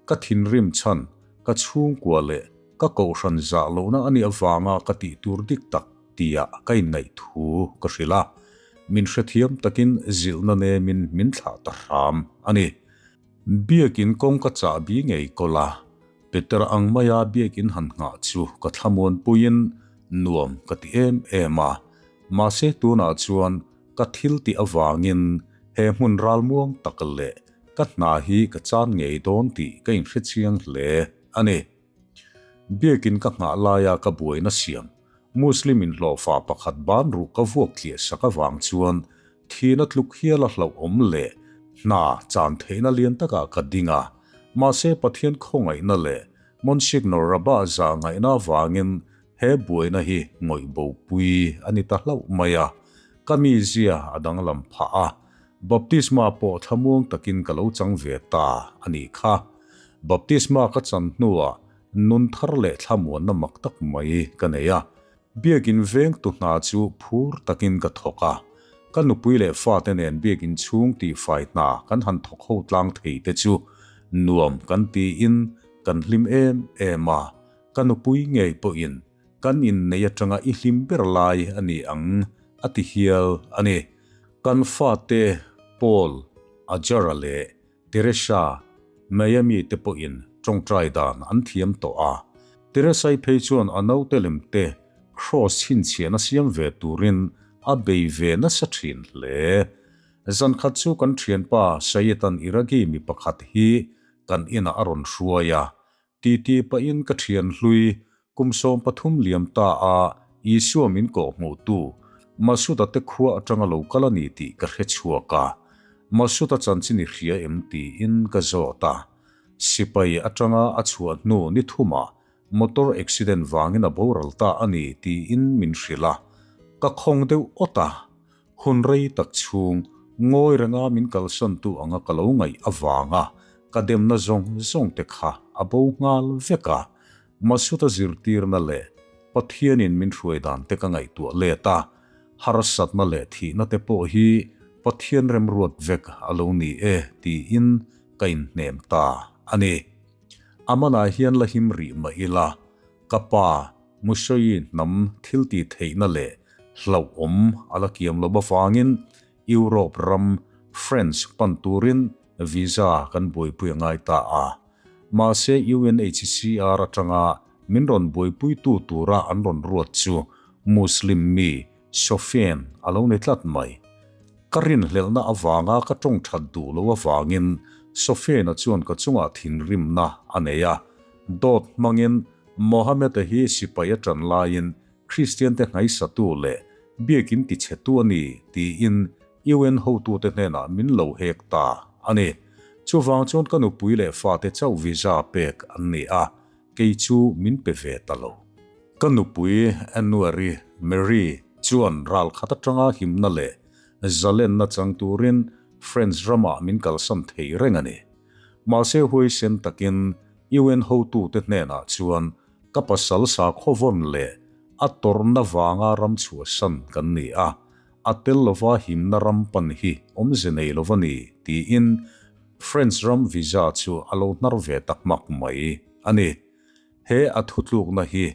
Ka thinrim chhan, ka chhungkua leh ka kohhran zah lohna a nih avanga ka tih tur dik tak tia ka inngaih thu ka hrilh a, min hrethiam takin zilhna nemin min thlah ta hram a ni. Biakin kawngka chahbi ngei kawl a, Peter ang maia biakin han nghah chu ka thlamuanpuiin nuam ka ti em em a, mahse tunah chuan ka thil tih avangin he hmun ralmuang tak leh ka hna hi ka chan ngei dawn tih ka inhrechiang hle a ni. Biakin ka nghah laia ka buaina siam, Muslim inhlawhfa pakhat ban ruh ka vuak tliah sak avang chuan thihna tluk hial a hlauhawm leh hna chan theihna lian takah ka ding a. Mahse Pathian khawngaihna leh Monsignor Rabah zah ngaihna avangin he buaina hi ngawih bopui a ni ta hlauh mai a. Ka mizia a danglam phah a, Baptisma pawh thlamuang takin ka lo chang ve ta a nih kha. Baptisma ka chan hnuah nun thar leh thlamuanna mak tak mai ka nei a. Biakin vengtu hna chu phur takin ka thawk a. Ka nupui leh fate nen biakin chhung tihfai hna kan han thawk ho tlang thei te chu nuam kan tiin kan hlim em em a. Ka nupui ngei pawhin kan innei atanga i hlim ber lai a ni ang a ti hial a ni. Kan fate Paul, Ajara leh Teresa, Miami te pawhin tawngtai dan an thiam tawh a. Teresai phei chuan a naute lem te Kraws chhinchhiahna siam ve turin a bei ve nasa thin hle. Zankhat chu kan thianpa Sayetan Iragi mi pakhat hi kan inah a rawn hruai a, Titi pahin ka thian hlui kum 13 liam ta a Isua min kawh hmuhtu Masuda te khua atanga lo kal a ni tih ka hre chhuak a. Masuda chanchin i hria em tiin ka zawt a. Sipai atanga a chhuah hnu ni thumah motor accident vangin a boral ta a ni tiin min hrilh a. Ka khawng deuh awt a. Hun rei tak chhung ngawi renga min kalsantu anga ka lo ngaih avanga ka demna zawng zawng te kha a bo nghal vek a, Masuta zirtirna leh Pathianin min hruai dan te ka ngaihtuah let a, harsatna leh thihna te pawh hi Pathian remruat vek a lo ni e tiin ka inhnem ta a ni. Amanah hian la him rih mah ila, ka pa Mushoyi hnam thil tih theihna leh hlauhawm a la kiam lo avangin Europe ram France pan turin visa kan buaipui a ngai ta a. Mahse UNHCR atanga min rawn buaipuitu tura an rawn ruat chu Muslim mi Sofian a lo ni tlat mai. Ka rinhlelhna avanga ka tawng that duh lo avangin Sofian-a chuan ka chungah thinrimna a nei a. Dawt hmangin Mohammed-a hi sipai a ṭan laiin Kristiante hnaisatu leh biakin tichhetu a ni tiin UN hotute hnenah min lo hek ta a ni. Chuvang chuan ka nupui leh fate chauh visa pek an ni a, kei chu min pe ve ta lo. Ka nupui Annuary Mary chuan ralkhat atanga himna leh zalenna chang turin France ramah min kalsan thei reng a ni. Mahse huaisen takin. UN hotute hnenah chuan ka pasal sakhaw vawn leh a tawrhna vanga ram chhuahsan kan ni a, a tel lova himna ram pan hi awmze nei lo va ni tiin French ram visa chu a lo hnar ve tak hmak mai a ni. He a thutlukna hi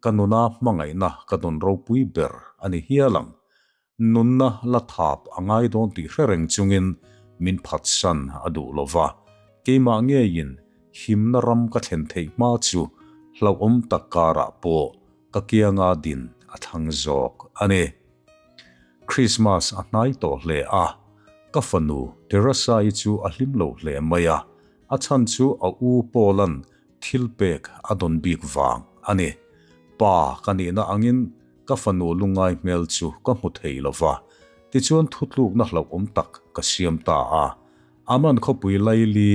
ka nuna hmangaihna ka dawn ropui ber a ni hial ang. Nunna la thap a ngai dawn tih hre reng chungin min phatsan a duh lo va, keimah ngeiin himna ram ka thlen theih hma chu hlauhawm tak karah pawh ka kianga din a thlang zawk a ni. Krismas a hnai tawh hle a, ka fanu Teresa-i chu a hlim lo hle mai a, a chhan chu a u Paul-a'n thil pek a dawn bik vang a ni. Pa ka nihna angin ka fanu lungngai hmel chu ka hmu thei lo va, tichuan thutlukna hlauhawm tak ka siam ta a. Aman khawpui laili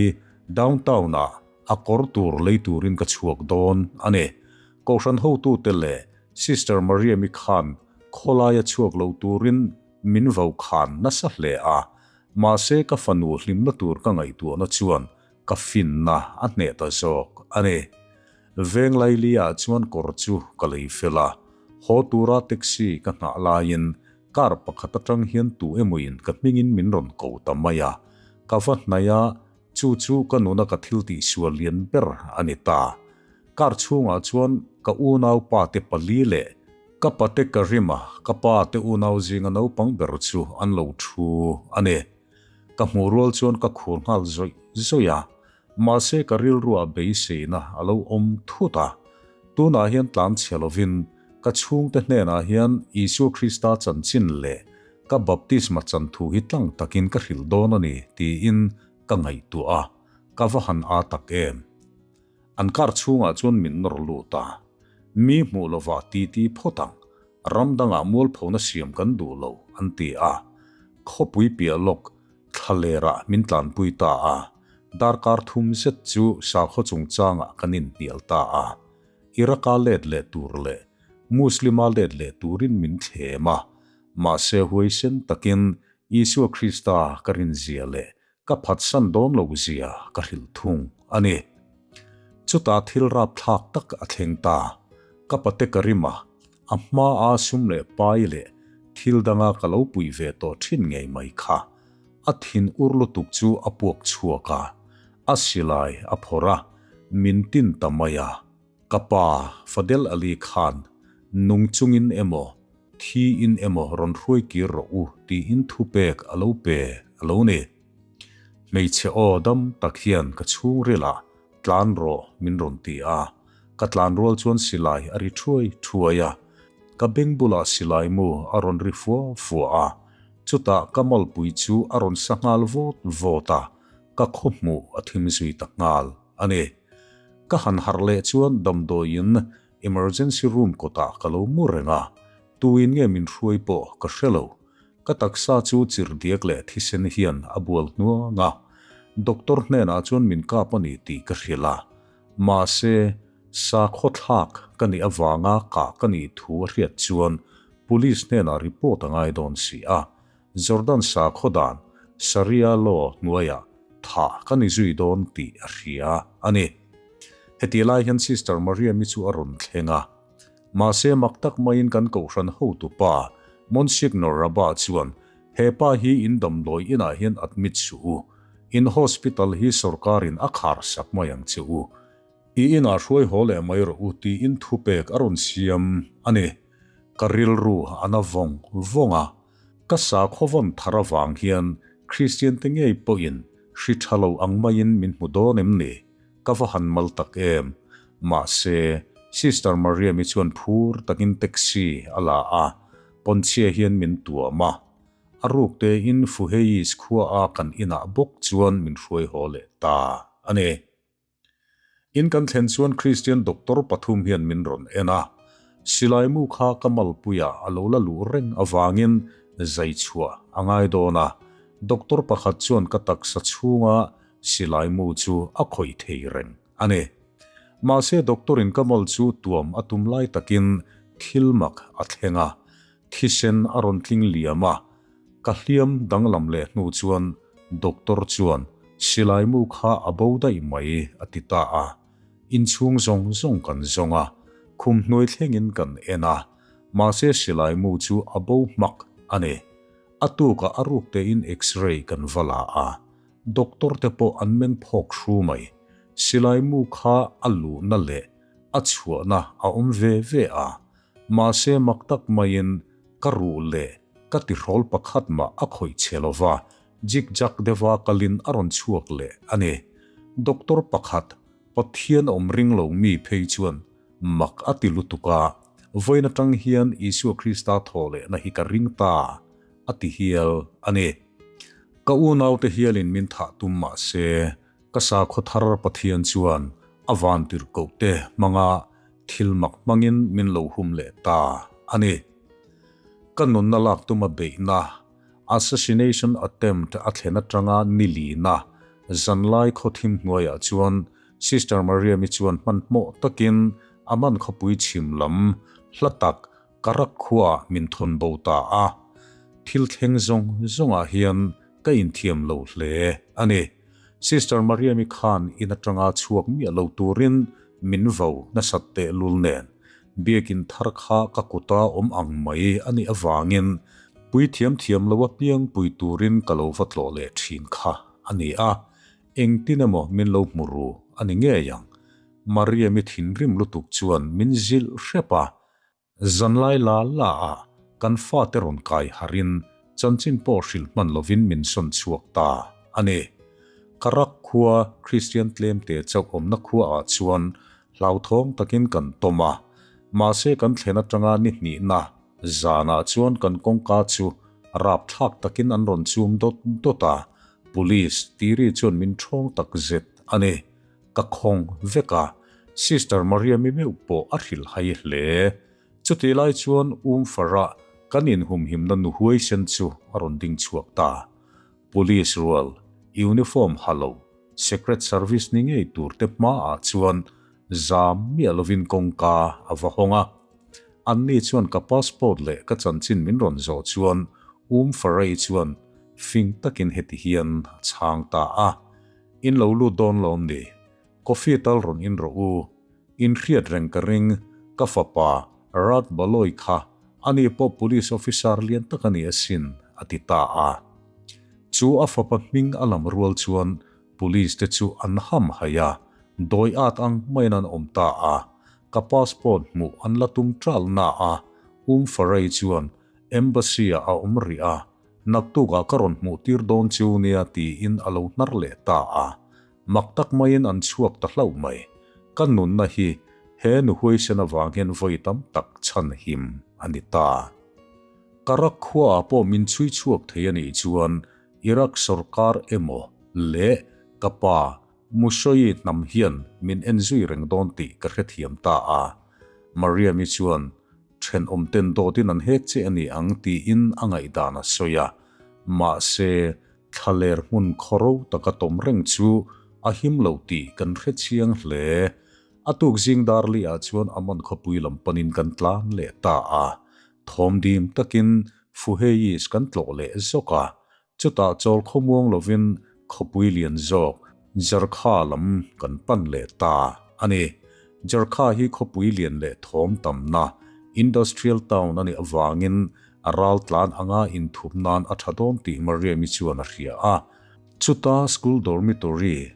downtown-ah a kawr tur lei turin ka chhuak dawn a ni. Kohhran hotute leh Sister Mariam-i khan khawlaia chhuak lo turin min vo khan nasa hle a, mahse ka fanu hlimna tur ka ngaihtuahna chuan ka finna a hneh ta zawk a ni. Veng laili-ah chuan kawr chu ka lei fel a, haw tura taxi ka nghah laiin car pakhat atang hian tu emawin ka hmingin min rawn ko ta mai a, ka va hnaih a, chu chu ka nuna ka thil tihsual lian ber a ni ta. Car chhungah chuan ka unaupa te pali leh ka pate Karima, ka pa te unau zinga naupang ber chu an lo thu a ni. Ka hmuh rual chuan ka khur nghal zawih zawih a, mahse ka rilruah beiseina a lo awm thut a. Tunah hian tlan chhe lovin ka chhungte hnenah hian Isua Krista chanchin leh ka baptisma chan thu hi tlang takin ka hrilh dawn a ni tiin ka ngaihtuah a, ka va han â tak em. An kar chhungah chuan min nawr lut a, Mi hmuh lovah titi phawt ang, ram dangah mualphona siam kan duh lo, an ti a. Khawpui piah lawk thlalerah min tlanpui ta a, darkar thum zet chu sakhaw chungchangah kan inhnial ta a. Iraq-a let leh tur leh Muslim-a let leh turin min thlem a, mahse huaisen takin Isua Krista ka rinzia leh Ka phatsan dawn lo zia ka hrilh thung a ni. Chutah thil rapthlak tak a thleng ta. Ka pate ka rim a, a hmaa sum leh pai leh thil danga ka lo puih ve tawh thin ngei mai kha. A thin ur lutuk chu a puak chhuak a, a silai a phawrh a, min tin ta mai a. Ka pa, Fadel Ali khan nung chungin emaw, thi in emaw rawn hruai kir rawh u tiin thupek a lo pe a lo ni. Hmeichhe aw dam tak hian ka chhungrilah tlan rawh min rawn ti a, ka tlan rual chuan silai a ri thuai thuai a, ka beng bulah silai mu a rawn ri fua fua a, chutah ka malpui chu a rawn sa nghal vawt vawt a, ka khawhmuh a thim zui ta nghal a ni. Ka han harh leh chuan damdawiin Emergency room kawtah ka lo mu reng a, tuin nge min hruai pawh ka hre lo. Ka taksa chu chirhdiak leh thisen hian a bual hnuang a, doctor hnenah chuan min kap a ni tih ka hrilh a. Mahse, sakhaw thlak ka nih avanga kah ka nih thu a hriat chuan police hnenah report a ngai dawn si a, Jordan sakhaw dan Sharia law hnuaiah thah ka ni zui dawn tih a hria a ni. Hetih lai hian Sister Mariam-i chu a rawn thleng a. Mahse mak tak maiin kan kohhran hotupa Monsignor Rabah chuan he pa hi in damdawi inah hian admit suh u, in hospital hi sawrkarin a khar sak mai ang che u. I inah hruai haw leh mai rawh u tiin thupek a rawn siam a ni. Ka rilru a na vawng vawng a, ka sakhaw vawn thar avang hian Kristian te ngei pawhin hri tha lo ang maiin min hmu dawn em ni? Ka va han mal tak em! Mahse, Sister Mariam-i chuan phur takin taxi a la a, pawnchhia hian min tuam a. A ruk tein Fuheiis khua a kan inah bawk chuan min hruai haw leh ta a ni. In kan thlen chuan Kristian doctor pathum hian min rawn en a, silai mu kha ka malpuiah a lo la luh reng avangin zai chhuah a ngai dawn a, doctor pakhat chuan ka taksa chhunga silai mu chu a khawih thei reng a ni. Mahse doctor in ka mal chu tuam a tum lai takin thil mak a thleng a, thisen a rawn tling liam a, Ka hliam danglam leh hnu chuan doctor chuan silai mu kha a bo daih mai a ti ta a. Inchhung zawng zawng kan zawng a, khum hnuai thlengin kan en a, mahse silai mu chu a bo hmak a ni. A tukah a ruk tein X-ray kan va la a, doctor te pawh an meng phawk hru mai. Silai mu kha a luhna leh a chhuahna a awm ve ve a, mahse mak tak maiin ka ruh leh ka tihrawl pakhat mah a khawih che lo va, jik jak deuha kalin a rawn chhuak leh a ni. Doctor pakhat, Pathian awm ring lo mi phei chuan mak a ti lutuk a, vawiin atang hian Isua Krista thaw lehna hi ka ring ta a ti hial a ni. Ka unaute hialin min thah tum mah se, ka sakhaw thar Pathian chuan a vantirhkohte hmanga thil mak hmangin min lo hum leh ta a ni. Ka nunna lak tuma beihna, assassination attempt, a thlen atanga ni lina zanlai khawthim hnuaiah chuan Sister Mariam-i chuan hmanhmawh takin a man khawpui chhim lam hla tak Karak khuaah min thawn bo ta a. Thil thleng zawng zawngah hian ka inthiam lo hle a ni. Sister Mariam-i khan in atanga chhuak miah lo turin min vo nasat tehlul nen, biakin thar kha ka kuta awm ang mai a nih avangin puithiam thiam lo apiang pui turin ka lo va tlawh leh thin kha a ni a, engtin emaw min lo hmu ru a ni ngei ang. Mariam-i thinrim lutuk chuan min zilh hrep a, Zanlai la la a kan fate rawn kai harin chanchin pawh hrilh hman lovin min sawn chhuak ta a ni. Karak khua Kristian tlemte chauh awmna khuaah chuan hlauthawng takin kan tawm a, mahse kan thlen atanga ni hnihna zanah chuan kan kawngka chu rapthlak takin an rawn chum dawt dawt a, Police tiri chuan min ṭhawng tak zet a ni. Ka khawng vek a, Sister Mariam-i meuh pawh a hrilh hai hle. Chutih lai chuan Umfarah kan inhumhimna nu huaisen chu a rawn ding chhuak ta. Police rual, uniform ha lo, Secret Service ni ngei tur te hmaah chuan zam miah lovin kawngka a va hawng a. Anni chuan ka passport leh ka chanchin min rawn zawh chuan Umfarah-i chuan fing takin heti hian a chhang ta a. In lo lut dawn lawm ni? Coffee tal rawn in rawh u. In hriat reng ka ring, ka fapa Rad Baloy kha ani pawh police officer lian tak a ni asin, a ti ta a. Chu a fapa hming a lam rual chuan police te chu an ham haih a, dawi at ang maiin an awm ta a. Ka passport hmuh an la tum ṭal na a, Umfaray chuan embassy-ah a awm rih a, Naktukah ka rawn hmuh tir dawn chu nia tiin a lo hnar leh ta a. Mak tak maiin an chhuak ta hlauh mai. Ka nunna hi he nu huaisen avang hian vawi tam tak chhan him a ni ta. Karak khuaah pawh min chhui chhuak thei a nih chuan Iraq sawrkar emaw leh ka pa Mushoyi hnam hian min en zui reng dawn tih ka hrethiam ta a. Mariam-i chuan Thenawm ten dawtin an hek che a ni ang tiin a ngaihdan a sawi a. Mahse, thlaler hmun khawro taka tawm reng chu a him lo tih kan hre chiang hle. A tuk zing darli-ah chuan Amon khawpui lam panin kan tlan leh ta a. Thawm dim takin Fuheyis kan tlawh leh zawk a. Chutah chawl khawmuang lovin khawpui lian zawk Jarkha lam kan pan leh ta a ni. Jarkha hi khawpui lian leh thawm tamna, industrial town a nih avangin a ral tlan anga inthup nan a tha dawn tih Mariam-i chuan a hria a. Chuta school dormitory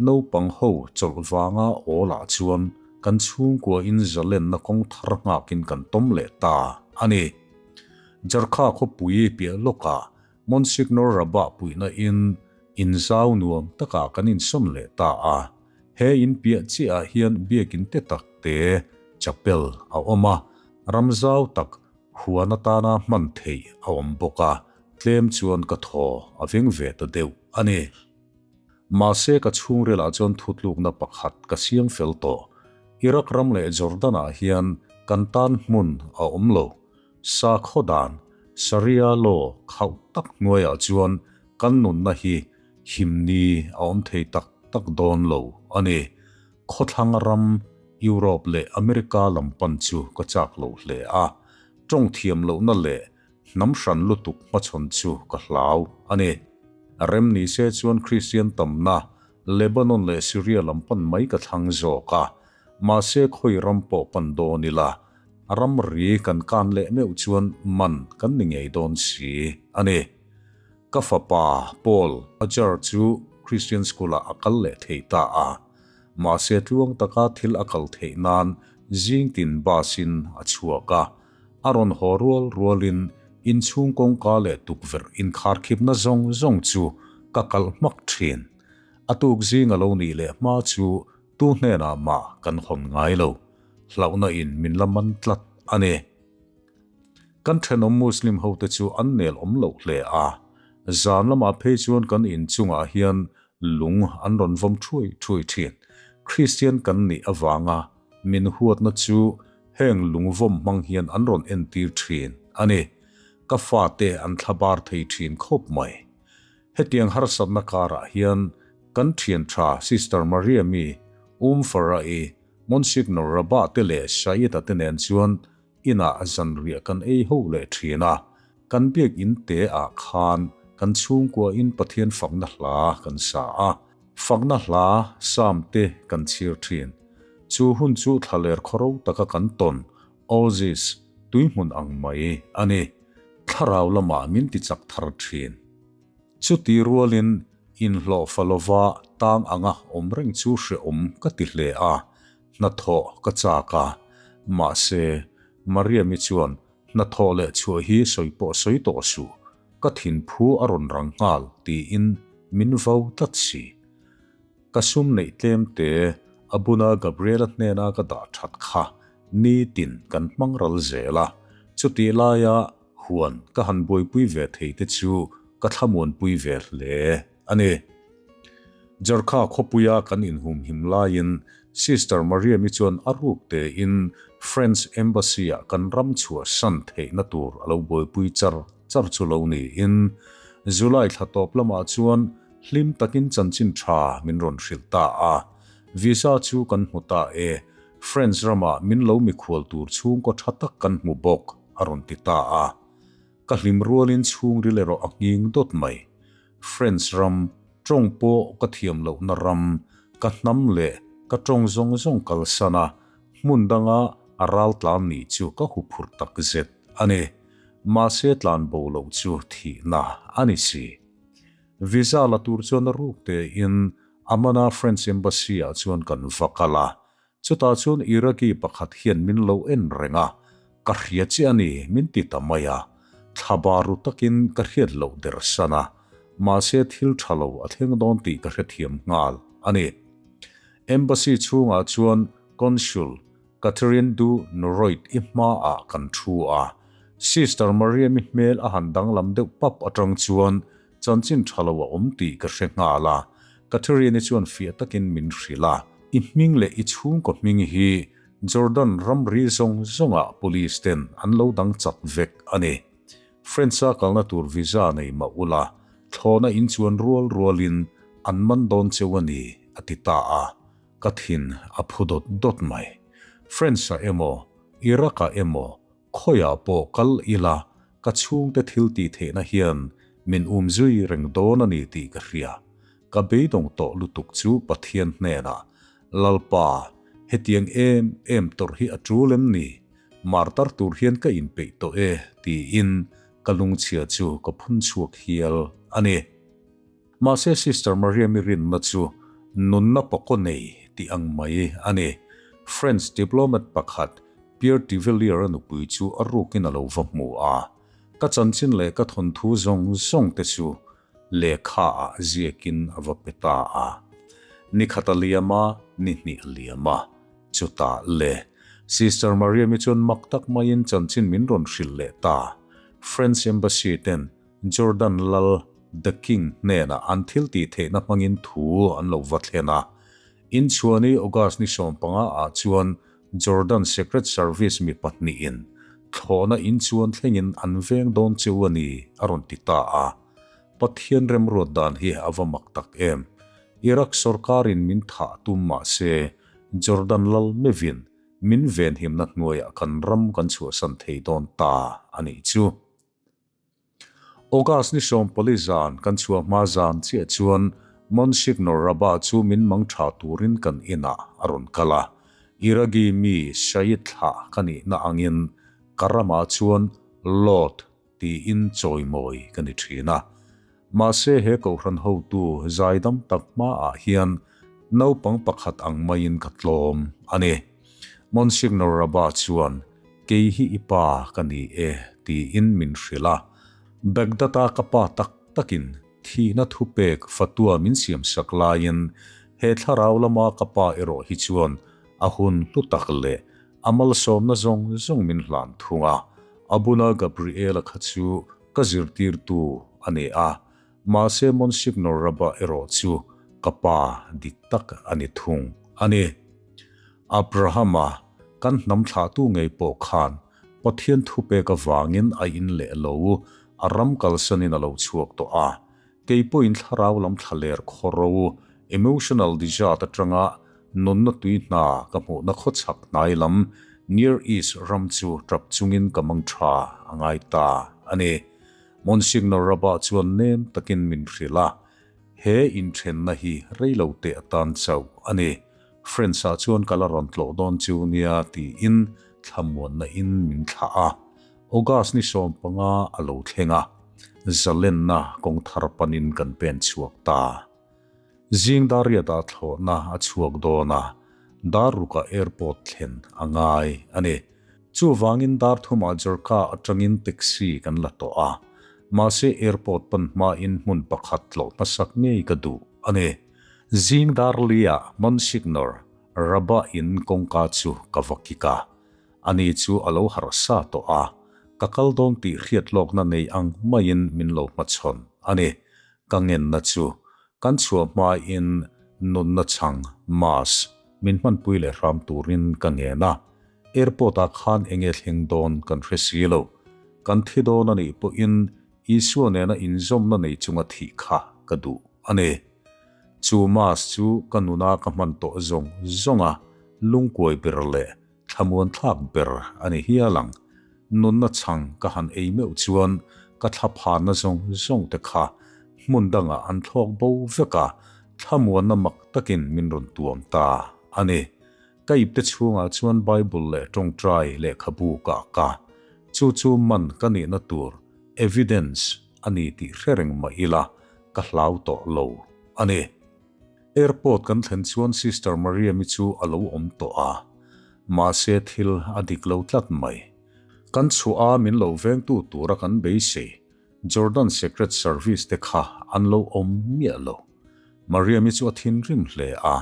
naupang ho chawlh vanga awlah chuan kan chhungkuain zalenna kawng thar nghakin kan tawm leh ta a ni. Jarkha khawpui piah lawkah Monsignor Rabah puihna in inzau nuam takah kan insawn leh ta a. He in piah chiahah hian biakin te tak te, chapel, a awm a, ram zau tak huan atana hman theih a awm bawk a, tlem chuan ka thaw a veng ve ta deuh a ni. Mahse ka chhungrilah chuan thutlukna pakhat ka siam fel tawh. Iraq ram leh Jordan-ah hian kan tan hmun a awm lo. Sakhaw dan, Sharia law, khauh tak hnuaiah chuan kan nunna hi himni a awm thei tak tak dawn lo a ni. Khawthlang ram, Europe leh America lam pan chu ka chak lo hle a. Tawng thiam lohna leh hnam hran lutuk hmachhawn chu ka hlau a ni. Rem ni se chuan Kristian tamna Lebanon leh Syria lam pan mai ka thlang zawk a. Mahse khawi ram pawh pan dawn ila, ramri kan kan leh meuh chuan man kan ni ngei dawn si a ni. Ka fapa Paul Ajar chu Christian School-ah a kal leh thei ta a. Mahse tluang taka thil a kal theih nan zing tin bus-in a chhuak a. A rawn haw rual rualin inchhung kawngka leh tukverh inkharkhipna zawng zawng chu ka kalh hmak thin. A tuk zing a lo nih leh hma chu tu hnenah mah kan hawn ngai lo. Hlauhna in min la man tlat a ni. Kan thenawm Muslim hote chu an nel awm loh hle a. Zan lamah phei chuan kan inchungah hian lung an rawn vawm thuai thuai thin. Kristian kan nih avanga min huatna chu heng lungvawm hmang hian an rawn entir thin a ni. Ka fate an thlabar thei thin khawp mai. Hetiang harsatna karah hian kan thian tha Sister Mariami, Um Farah-i, Monsignor Rabah te leh Said-a te nen chuan inah zanriah kan ei ho leh thin a. Kan biakinn te ah khan kan chhungkua in Pathian fakna hla kan sa a. Fakna hla Psalm te kan chhir thin. Chu hun chu thlaler khawro taka kan tawn Oasis tuihmun ang mai a ni. Thlarau lamah min ti chak thar thin. Chuti rualin inhlawhfa lova tang anga awm reng chu hrehawm ka ti hle a, hnathawh ka chak a. Mahse, Mariam-i chuan hnathawh leh chhuah hi sawi pawh sawi tawh suh, ka thinphu a rawn rang nghal tiin min vau tlat si. Ka sum neih tlem te a buna Gabriela hnena ka dah that kha nitin kan hmang ral zel a, chutih laia huan ka han buaipui ve thei te chu ka thlamuanpui ve hle a ni. Jarkha khawpuia kan inhumhim laiin Sister Mariam-i chuan a ruk tein French Embassy-ah kan ram chhuahsan theihna tur a lo buaipui char char chu lo niin July thla tawp lamah chuan hlim takin chanchin tha min rawn hrilh ta a. Visa chu kan hmu ta e, French ramah min lo mikhual tur chhungkaw tha tak kan hmu bawk a rawn ti ta a. Ka hlim rualin chhungril erawh a nghing dawt mai. French ram tawng pawh ka thiam lohna ram, ka hnam leh ka tawng zawng zawng kalsan a, hmun danga a ral tlan nih chu ka huphurh tak zet a ni. Mahse tlan bo loh chu thihna a ni si. Visa la tur chuan a ruk tein Amana French Embassy ah chuan kan va kal a, Chutah chuan Iraqi pakhat hian min lo en reng a, ka hria che a ni min ti ta mai a, thla baru takin ka hriat loh der san a, mahse thil tha lo a thleng dawn tih ka hrethiam nghal a ni. Embassy chhungah chuan Consul Catherine du Noroit i hmaah kan thu a, Sister Mariam-i hmel a han danglam deuh pap atang chuan Chanchin tha lo a awm tih ka hre nghal a, Catherine-i chuan fiah takin min hrilh a, I hming leh i chhungkaw hming hi Jordan ramri zawng zawngah police ten an lo dang chak vek a ni. French-a kalna tur visa nei mah ula, thlawhna inchuan rual rualin an man dawn cheu a ni, a ti ta a. Ka thin a phu dawt dawt mai. French-a emaw, Iraq-ah emaw Khawiah pawh kal ila ka chhungte thil tih theihna hian min um zui reng dawn a ni tih ka hria. Ka beidawng tawh lutuk chu Pathian hnenah, Lalpa, hetiang em em tawrh hi a tul em ni? Martar tur hian ka inpeih tawh e, tiin ka lungchhia chu ka phun chhuak hial a ni. Mahse Sister Mariam-i rinna chu nunna pawkaw nei tih ang mai a ni. French diplomat pakhat Pierre Tivellier-a nupui chu a rukin a lo va hmu a. Ka chanchin leh ka thawnthu zawng zawng te chu lehkha ah ziakin a va pe ta a. Ni khat a liam a, ni hnih a liam a. Chutah le, Sister Mariam-i chuan mak tak maiin chanchin min rawn hrilh leh ta. French Embassy ten Jordan lal The King hnenah an thil tih theihna hmangin thu an lo va thlen a. Inchhuani August ni 15 ah chuan Jordan Secret Service mi pahnihin thlawhna inchuan thlengin an veng dawn cheu a ni a rawn ti ta a. Pathian remruat dan hi a va mak tak em. Iraq sorkarin min thah tum mah se Jordan lal mevin min venhimna hnuaiah kan ram kan chhuahsan thei dawn ta a nih chu. August ni 14 zan kan chhuah hma zan chiah chuan Monsignor Rabah chu min mang tha turin kan inah a rawn kal a. Iraqi mi Shiite thlah ka nihna angin ka ramah chuan Lord tiin chawimawi ka ni thin a. Mahse he kohhran hotu zaidam tak hmaah hian naupang pakhat ang maiin ka tlawm a ni. Monsignor Rabah chuan, Kei hi i pa ka ni e, tiin min hrilh a. Baghdad-a ka pa tak takin thihna thupek fatua min siamsak laiin he thlarau lama ka pa erawh hi chuan a hun hlu tak leh a malsawmna zawng zawng min hlan thung a. Abuna Gabriela kha chu ka zirtirtu a ni a, mahse Monsignor Rabah erawh chu ka pa dik tak a ni thung a ni. Abrahama kan hnam thlahtu ngei pawh khan Pathian thupek avangin a in leh lo, a ram kalsanin a lo chhuak tawh a. Kei pawhin thlarau lam thlaler khawro, emotional desert, atanga nunna tui hna ka hmuhna khawchhak hnai lam, Near East, ram chu tap chungin ka mang tha a ngai ta a ni. Monsignor Rabah chuan nem takin min hrilh a, He inthenna hi reilo teh atan chauh a ni. Friends-ah chuan ka la rawn tlawh dawn chu nia tiin thlamuanna in min thlah a. August ni 15 a lo thleng a, zalenna kawng thar panin kan pen chhuak ta. Zing dar riatah thlawhna a chhuak dawn a, dar rukah airport thlen a ngai a ni. Chuvangin dar thumah Jorka atangin taxi kan la tawh a, mahse airport pan hmain hmun pakhat tlawh hmasak ngei ka duh a ni. Zing dar lia Monsignor Rabah in kawngka chu ka va kik a. Ani chu a lo harh sa tawh a, ka kal dawn tih hriat lawkna nei ang maiin min lo hmachhawn a ni. Ka ngenna chu kan chhuah hmain nunna chhang, mass, min hmanpui leh hram turin ka ngen a. Airport ah khan enge thleng dawn kan hre si lo. Kan thi dawn a nih pawhin Isua nena inzawmna nei chunga thih kha ka duh a ni. Chu mass chu ka nuna ka hman tawh zawng zawnga lungkuai ber leh thlamuan thlak ber a ni hial ang. Nunna chhang ka han ei meuh chuan ka thlaphanna zawng zawng te kha hmun dangah an thlawk bo vek a, thlamuanna mak takin min rawn tuam ta a ni. Ka ipte chhungah chuan Bible leh tawngtai lehkhabu ka ak a, chu chu man ka nihna tur evidence a ni tih hre reng mah ila ka hlau tawh lo a ni. Airport kan thlen chuan Sister Mariam-i chu a lo awm tawh a, mahse thil a dik lo tlat mai. Kan chhuah a min lo vengtu tura kan beisei Jordan Secret Service te kha an lo awm miah lo. Mariam-i chu a thinrim hle a,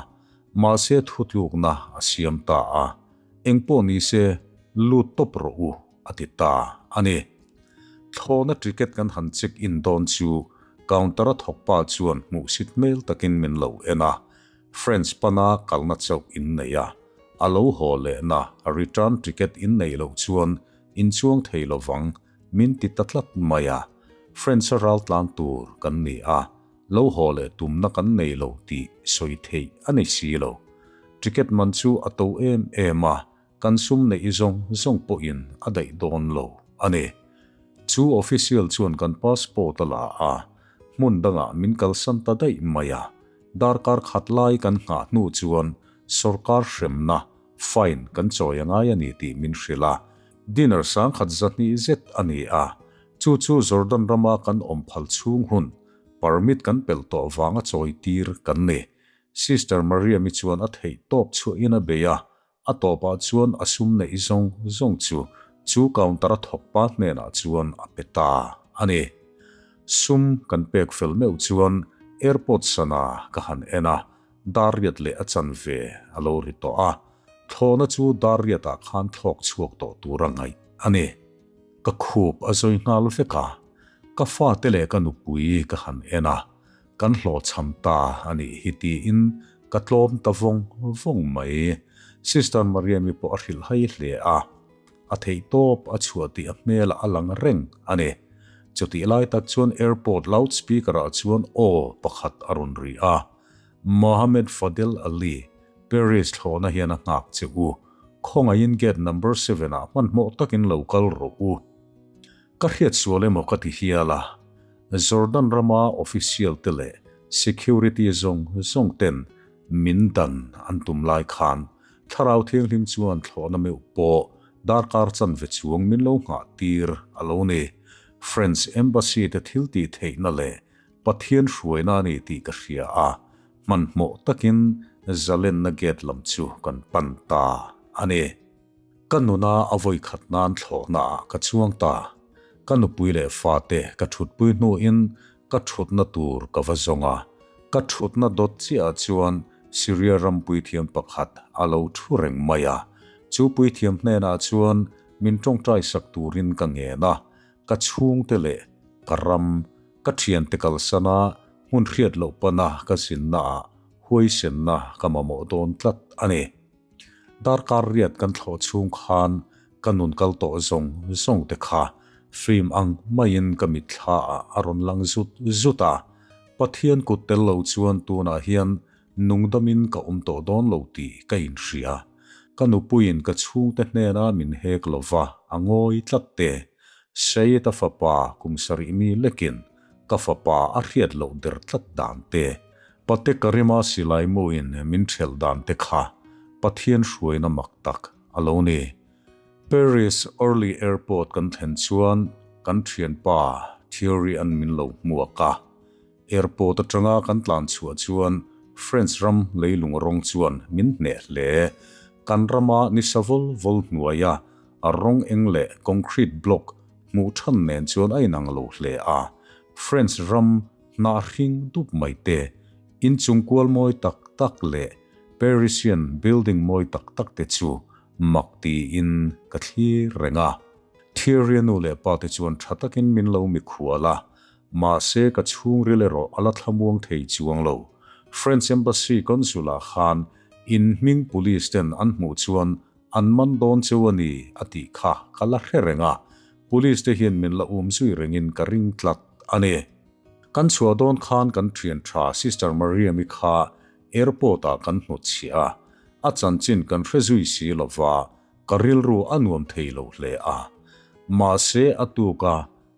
mahse thutlukna a siam ta a, Engpawh nise lut tawp rawh u a ti ta a ni. Thlawhna ticket kan han check in dawn chu counter a thawk pa chuan hmuhsit hmel takin min lo en a, French pana kalna chauh in nei a, a lo haw lehna return ticket in neih loh chuan in chuang thei lovang min ti ta tlat mai a, French a ral tlan tur kan ni a, lo haw leh tumna kan nei lo tih sawi theih a ni si lo. Ticket man chu a to em em a, Kan sum neih zawng zawng pawhin a daih dawn lo a ni. Chu official chuan kan passport a la a, hmun dangah min kalsan ta daih mai a. Darkar khat lai kan nghah hnu chuan sawrkar hremna, fine, kan chawi a ngai a ni tih min hrilh a. Dinner sangkhat zahnih zet a ni a, chu chu Jordan rama kan awm phal chhung hun permit kan pelh tawh vanga chawi tir kan ni. Sister Mariam-i chuan a theih tawp chhuahin a bei a, A tawpah chuan a sum neih zawng zawng chu chu counter a thawk pa hnenah chuan a pe ta a ni. Sum kan pek fel meuh chuan airport sana ka han en a, dar riat leh a chanve a lo ri tawh a, thlawhna chu dar riatah khan thlawk chhuak tawh tur a ngaih a ni. Ka khup a zawi nghal vek a, ka fate leh ka nupui ka han en a, Kan hlawhchham ta a nih hi tiin ka tlawm ta vawng vawng mai. Sister Mariam-i pawh a hrilh hai hle a, a theihtawp a chhuah tih a hmelah a lang reng a ni. Chutih lai tak chuan airport loudspeaker-ah chuan aw pakhat a rawn ri a, Mohammed Fadel Ali, Paris thlawhna hian a nghak che u. Khawngaihin gate number seven-ah hmanhmawh takin lo kal rawh u. Ka hriat sual emaw ka ti hial a. Jordan rama official te leh security zawng zawng ten min dan an tum lai khan Thlarau Thianghlim chuan thlawhna meuh pawh darkar chanve chuang min lo nghah tir a lo ni. French Embassy te thil tih theihna leh Pathian hruaina a ni tih ka hria a, hmanhmawh takin zalenna gate lam chu kan pan ta a ni. Ka nuna a vawi khat nan thlawhna ah ka chuang ta. Ka nupui leh fate ka thutpui hnuin ka thutna tur ka va zawng a, ka thutna dawt chiah ah chuan Syria ram puithiam pakhat a lo thu reng mai a. Chu puithiam hnenah chuan min tawngtai sak turin ka ngen a, ka chhungte leh ka ram, ka thiante kalsana hmun hriat loh pana ka zinna ah huaisenna ka mamawh dawn tlat a ni. Darkar riat kan thlawh chhung khan ka nun kal tawh zawng zawng te kha film ang maiin ka mitthla ah a rawn lang zut zut a. Pathian kut tel lo chuan tunah hian nungdamin ka awm tawh dawn lo tih ka inhria. Ka nupuiin ka chhungte hnena min hek lova a ngawi tlat te. Syed-a fapa kum sarih mi lekin ka fapa a hriat loh der tlat dan te, Pate Karima silai muin min ṭhelh dan te kha Pathian hruaina mak tak a lo ni. Paris Orly Airport kan thlen chuan kan ṭhianpa Thierry-a'n min lo hmuak a. Airport aṭanga kan tlan chhuah chuan French ram leilung rawng chuan min hneh hle. Kan rama nisa vawl vawl hnuaia a rawng eng leh concrete block hmuh than nen chuan a inang lo hle a. French ram hnah hring dup mai te, inchung kual mawi tak tak leh Parisian building mawi tak tak te chu mak tiin ka thlir reng a. Thierry-a nu leh pa te chuan tha takin min lo mikhual a, mahse ka chhungril erawh a la thlamuang thei chuang lo. French Embassy Consul-ah khan in hming police ten an hmuh chuan An man dawn cheu a ni a tih kha ka la hre reng a, police te hian min la um zui rengin ka ring tlat a ni. Kan chhuah dawn khan kan thian tha Sister Mariam-i kha airport ah kan hnutchhiah a, a chanchin kan hre zui si lova ka rilru a nuam thei lo hle a. Mahse a tuk a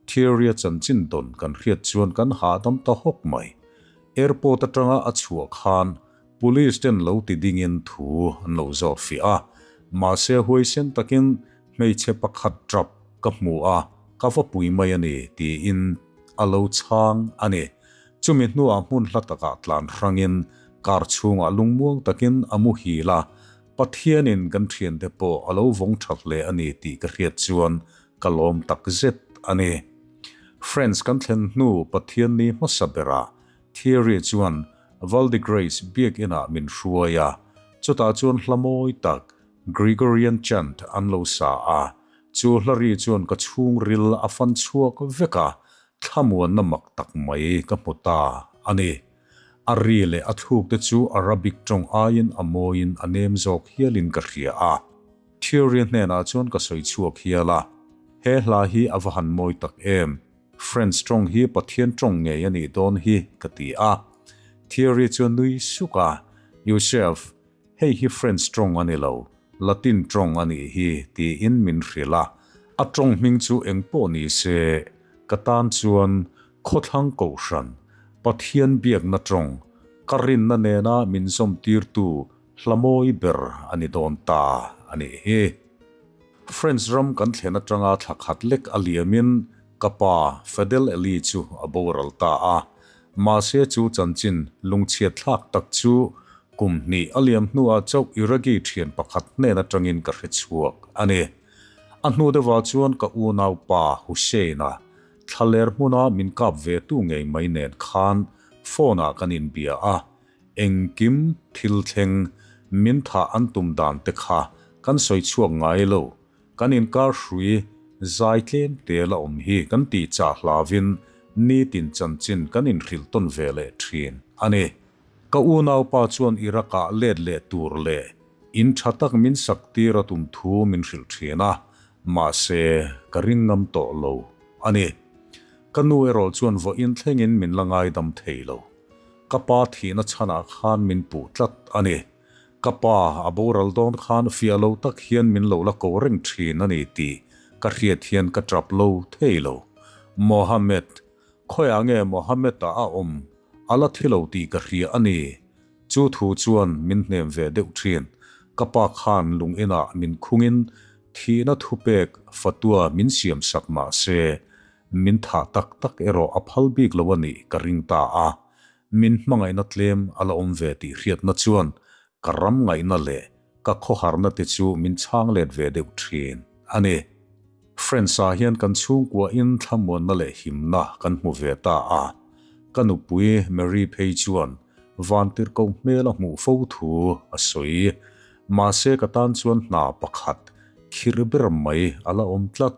Theory-a chanchin dawn kan hriat chuan kan hahdam ta hawk mai. Airport atanga a chhuah khan Police ten lo ti dingin thu an lo zawt fiah a, mahse huaisen takin hmeichhe pakhat tap ka hmu a, ka va pui mai a ni tiin a lo chhang a ni. Chumi hnuah hmun hla takah tlan hrangin car chhungah lungmuang takin a muhil a, Pathianin kan thiante pawh a lo vawng tha hle a ni tih ka hriat chuan ka lawm takzet a ni. Friends kan thlen hnu Pathian ni hmasa berah Thierry chuan Val de Grace biakinah min hruai a, chutah chuan hla mawi tak Gregorian chant an lo sa a, chu hla ri chuan ka chhungril a fan chhuak vek a, thlamuanna mak tak mai ka hmu ta a ni. A ri leh a thluk te chu Arabic tawng aiin a mawiin a nem zawk hialin ka hria a. Thierry hnenah chuan ka sawi chhuak hial a, He hla hi a va han mawi tak em! French tawng hi Pathian tawng ngei a nih dawn hi ka ti a. Thierry chu a nui suk a, Youssef, hei hi French tawng a ni lo, Latin tawng a nih hi tiin min hrilh a. A tawng hming chu eng pawh ni se, ka tan chuan khawthlang kohhran, Pathian biakna tawng, ka rinna nena min zawmtirtu Hla mawi ber a ni dawn ta a nih hi. French ram kan thlen atanga thla khat lek a liamin ka pa Fadel Eli chu a boral ta a. Mahse chu chanchin lungchhiat thlak tak chu kum hnih a liam hnuah chauh Iraqi thian pakhat hnen atangin ka hre chhuak a ni. A hnu deuhah chuan ka unaupa Hussein-a thlaler hmuna min kap ve tu ngei mai nen khan phone-ah kan inbia a. Engkim thil thleng min thah an tum dan te kha kan sawi chhuak ngai lo, kan inkar hrui zai tlem te la awm hi kan tih chah hlavin nitin chanchin kan inhrilh tawn ve leh thin a ni. Ka unaupa chuan Iraq-ah let leh tur leh in tha tak min sak tir a tum thu min hrilh thin a, mahse ka ring ngam tawh lo a ni. Ka nu erawh chuan vawiin thlengin min la ngaidam thei lo. Ka pa thihna chhanah khan min puh tlat a ni. Ka pa a boral dawn khan fiah lo tak hian min lo la ko reng thin a ni tih ka hriat hian ka tap lo thei lo. Mohammed, khawiah nge Mohammed-a a awm? A la thi lo tih ka hria a ni. Chu thu chuan min hnem ve deuh thin. Ka pa khan lung inah min khungin thihna thupek fatua min siamsak mah se, min thah tak tak erawh a phal bik lo a nih ka ring ta a. Min hmangaihna tlem a la awm ve tih hriatna chuan ka ram ngaihna leh ka khawharna te chu min chhang let ve deuh thin a ni. Friends-ah hian kan chhungkuahin thlamuanna leh himna kan hmu ve ta a. Ka nupui Mary phei chuan vantirhkoh hmel a hmuh fo thu a sawi. Mahse ka tan chuan hna pakhat khirh ber mai a la awm tlat,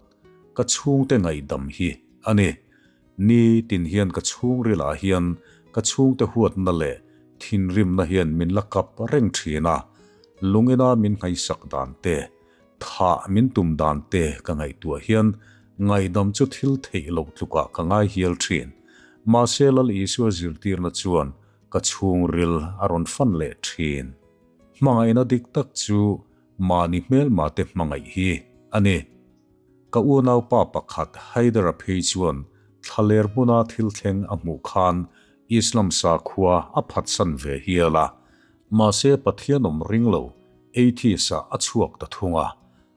ka chhungte ngaihdam hi a ni. Ni tin hian ka chhungrilah hian ka chhungte huatna leh thinrimna hian min la kap reng thin a, lungina min ngaihsak dan te, thah min tum dan te ka ngaihtuah hian ngaihdam chu thil theih loh tlukah ka ngai hial thin. Mahse Lal Isua zirtirna chuan ka chhungril a rawn fan leh thin. Hmangaihna dik tak chu mahni hmelma te hmangaih hi a ni. Ka unaupa pakhat Haider-a phei chuan thlaler hmuna thil thleng a hmuh khan Islam sakhua a phatsan ve hial a. Mahse Pathian awm ring lo, atheist-ah a chhuak ta thung a.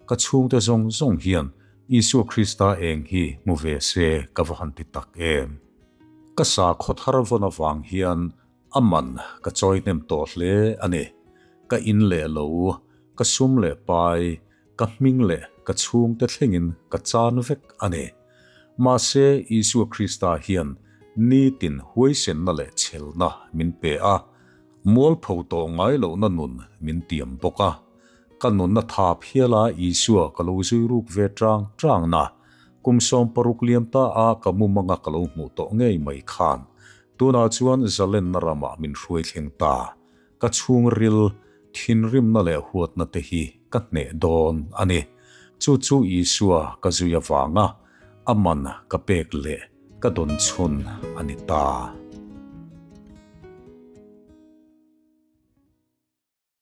Ka chhungte zawng zawng hian Isua Krista eng hi hmu ve se ka va han ti tak em. Ka sakhaw thar vawn avang hian A man ka chawi hnem tawh hle a ni. Ka in leh lo, ka sum leh pai, ka hming leh ka chhungte thlengin ka chan vek a ni. Mahse, Isua Krista hian nitin huaisenna leh chhelna min pe a, mualpho tawh ngai lohna nun min tiam bawk a. Ka nunna thap hiala Isua ka lo zui ruk ve tang tangna, kum 60 liam ta a ka mumanga ka lo hmuh tawh ngei mai khan Tunah chuan zalenna ramah min hruai thleng ta. Ka chhungril, thinrimna leh huatna te hi ka hneh dawn a ni. Chu chu Isua ka zui avanga a man ka pek leh ka dawn chhun a ni ta.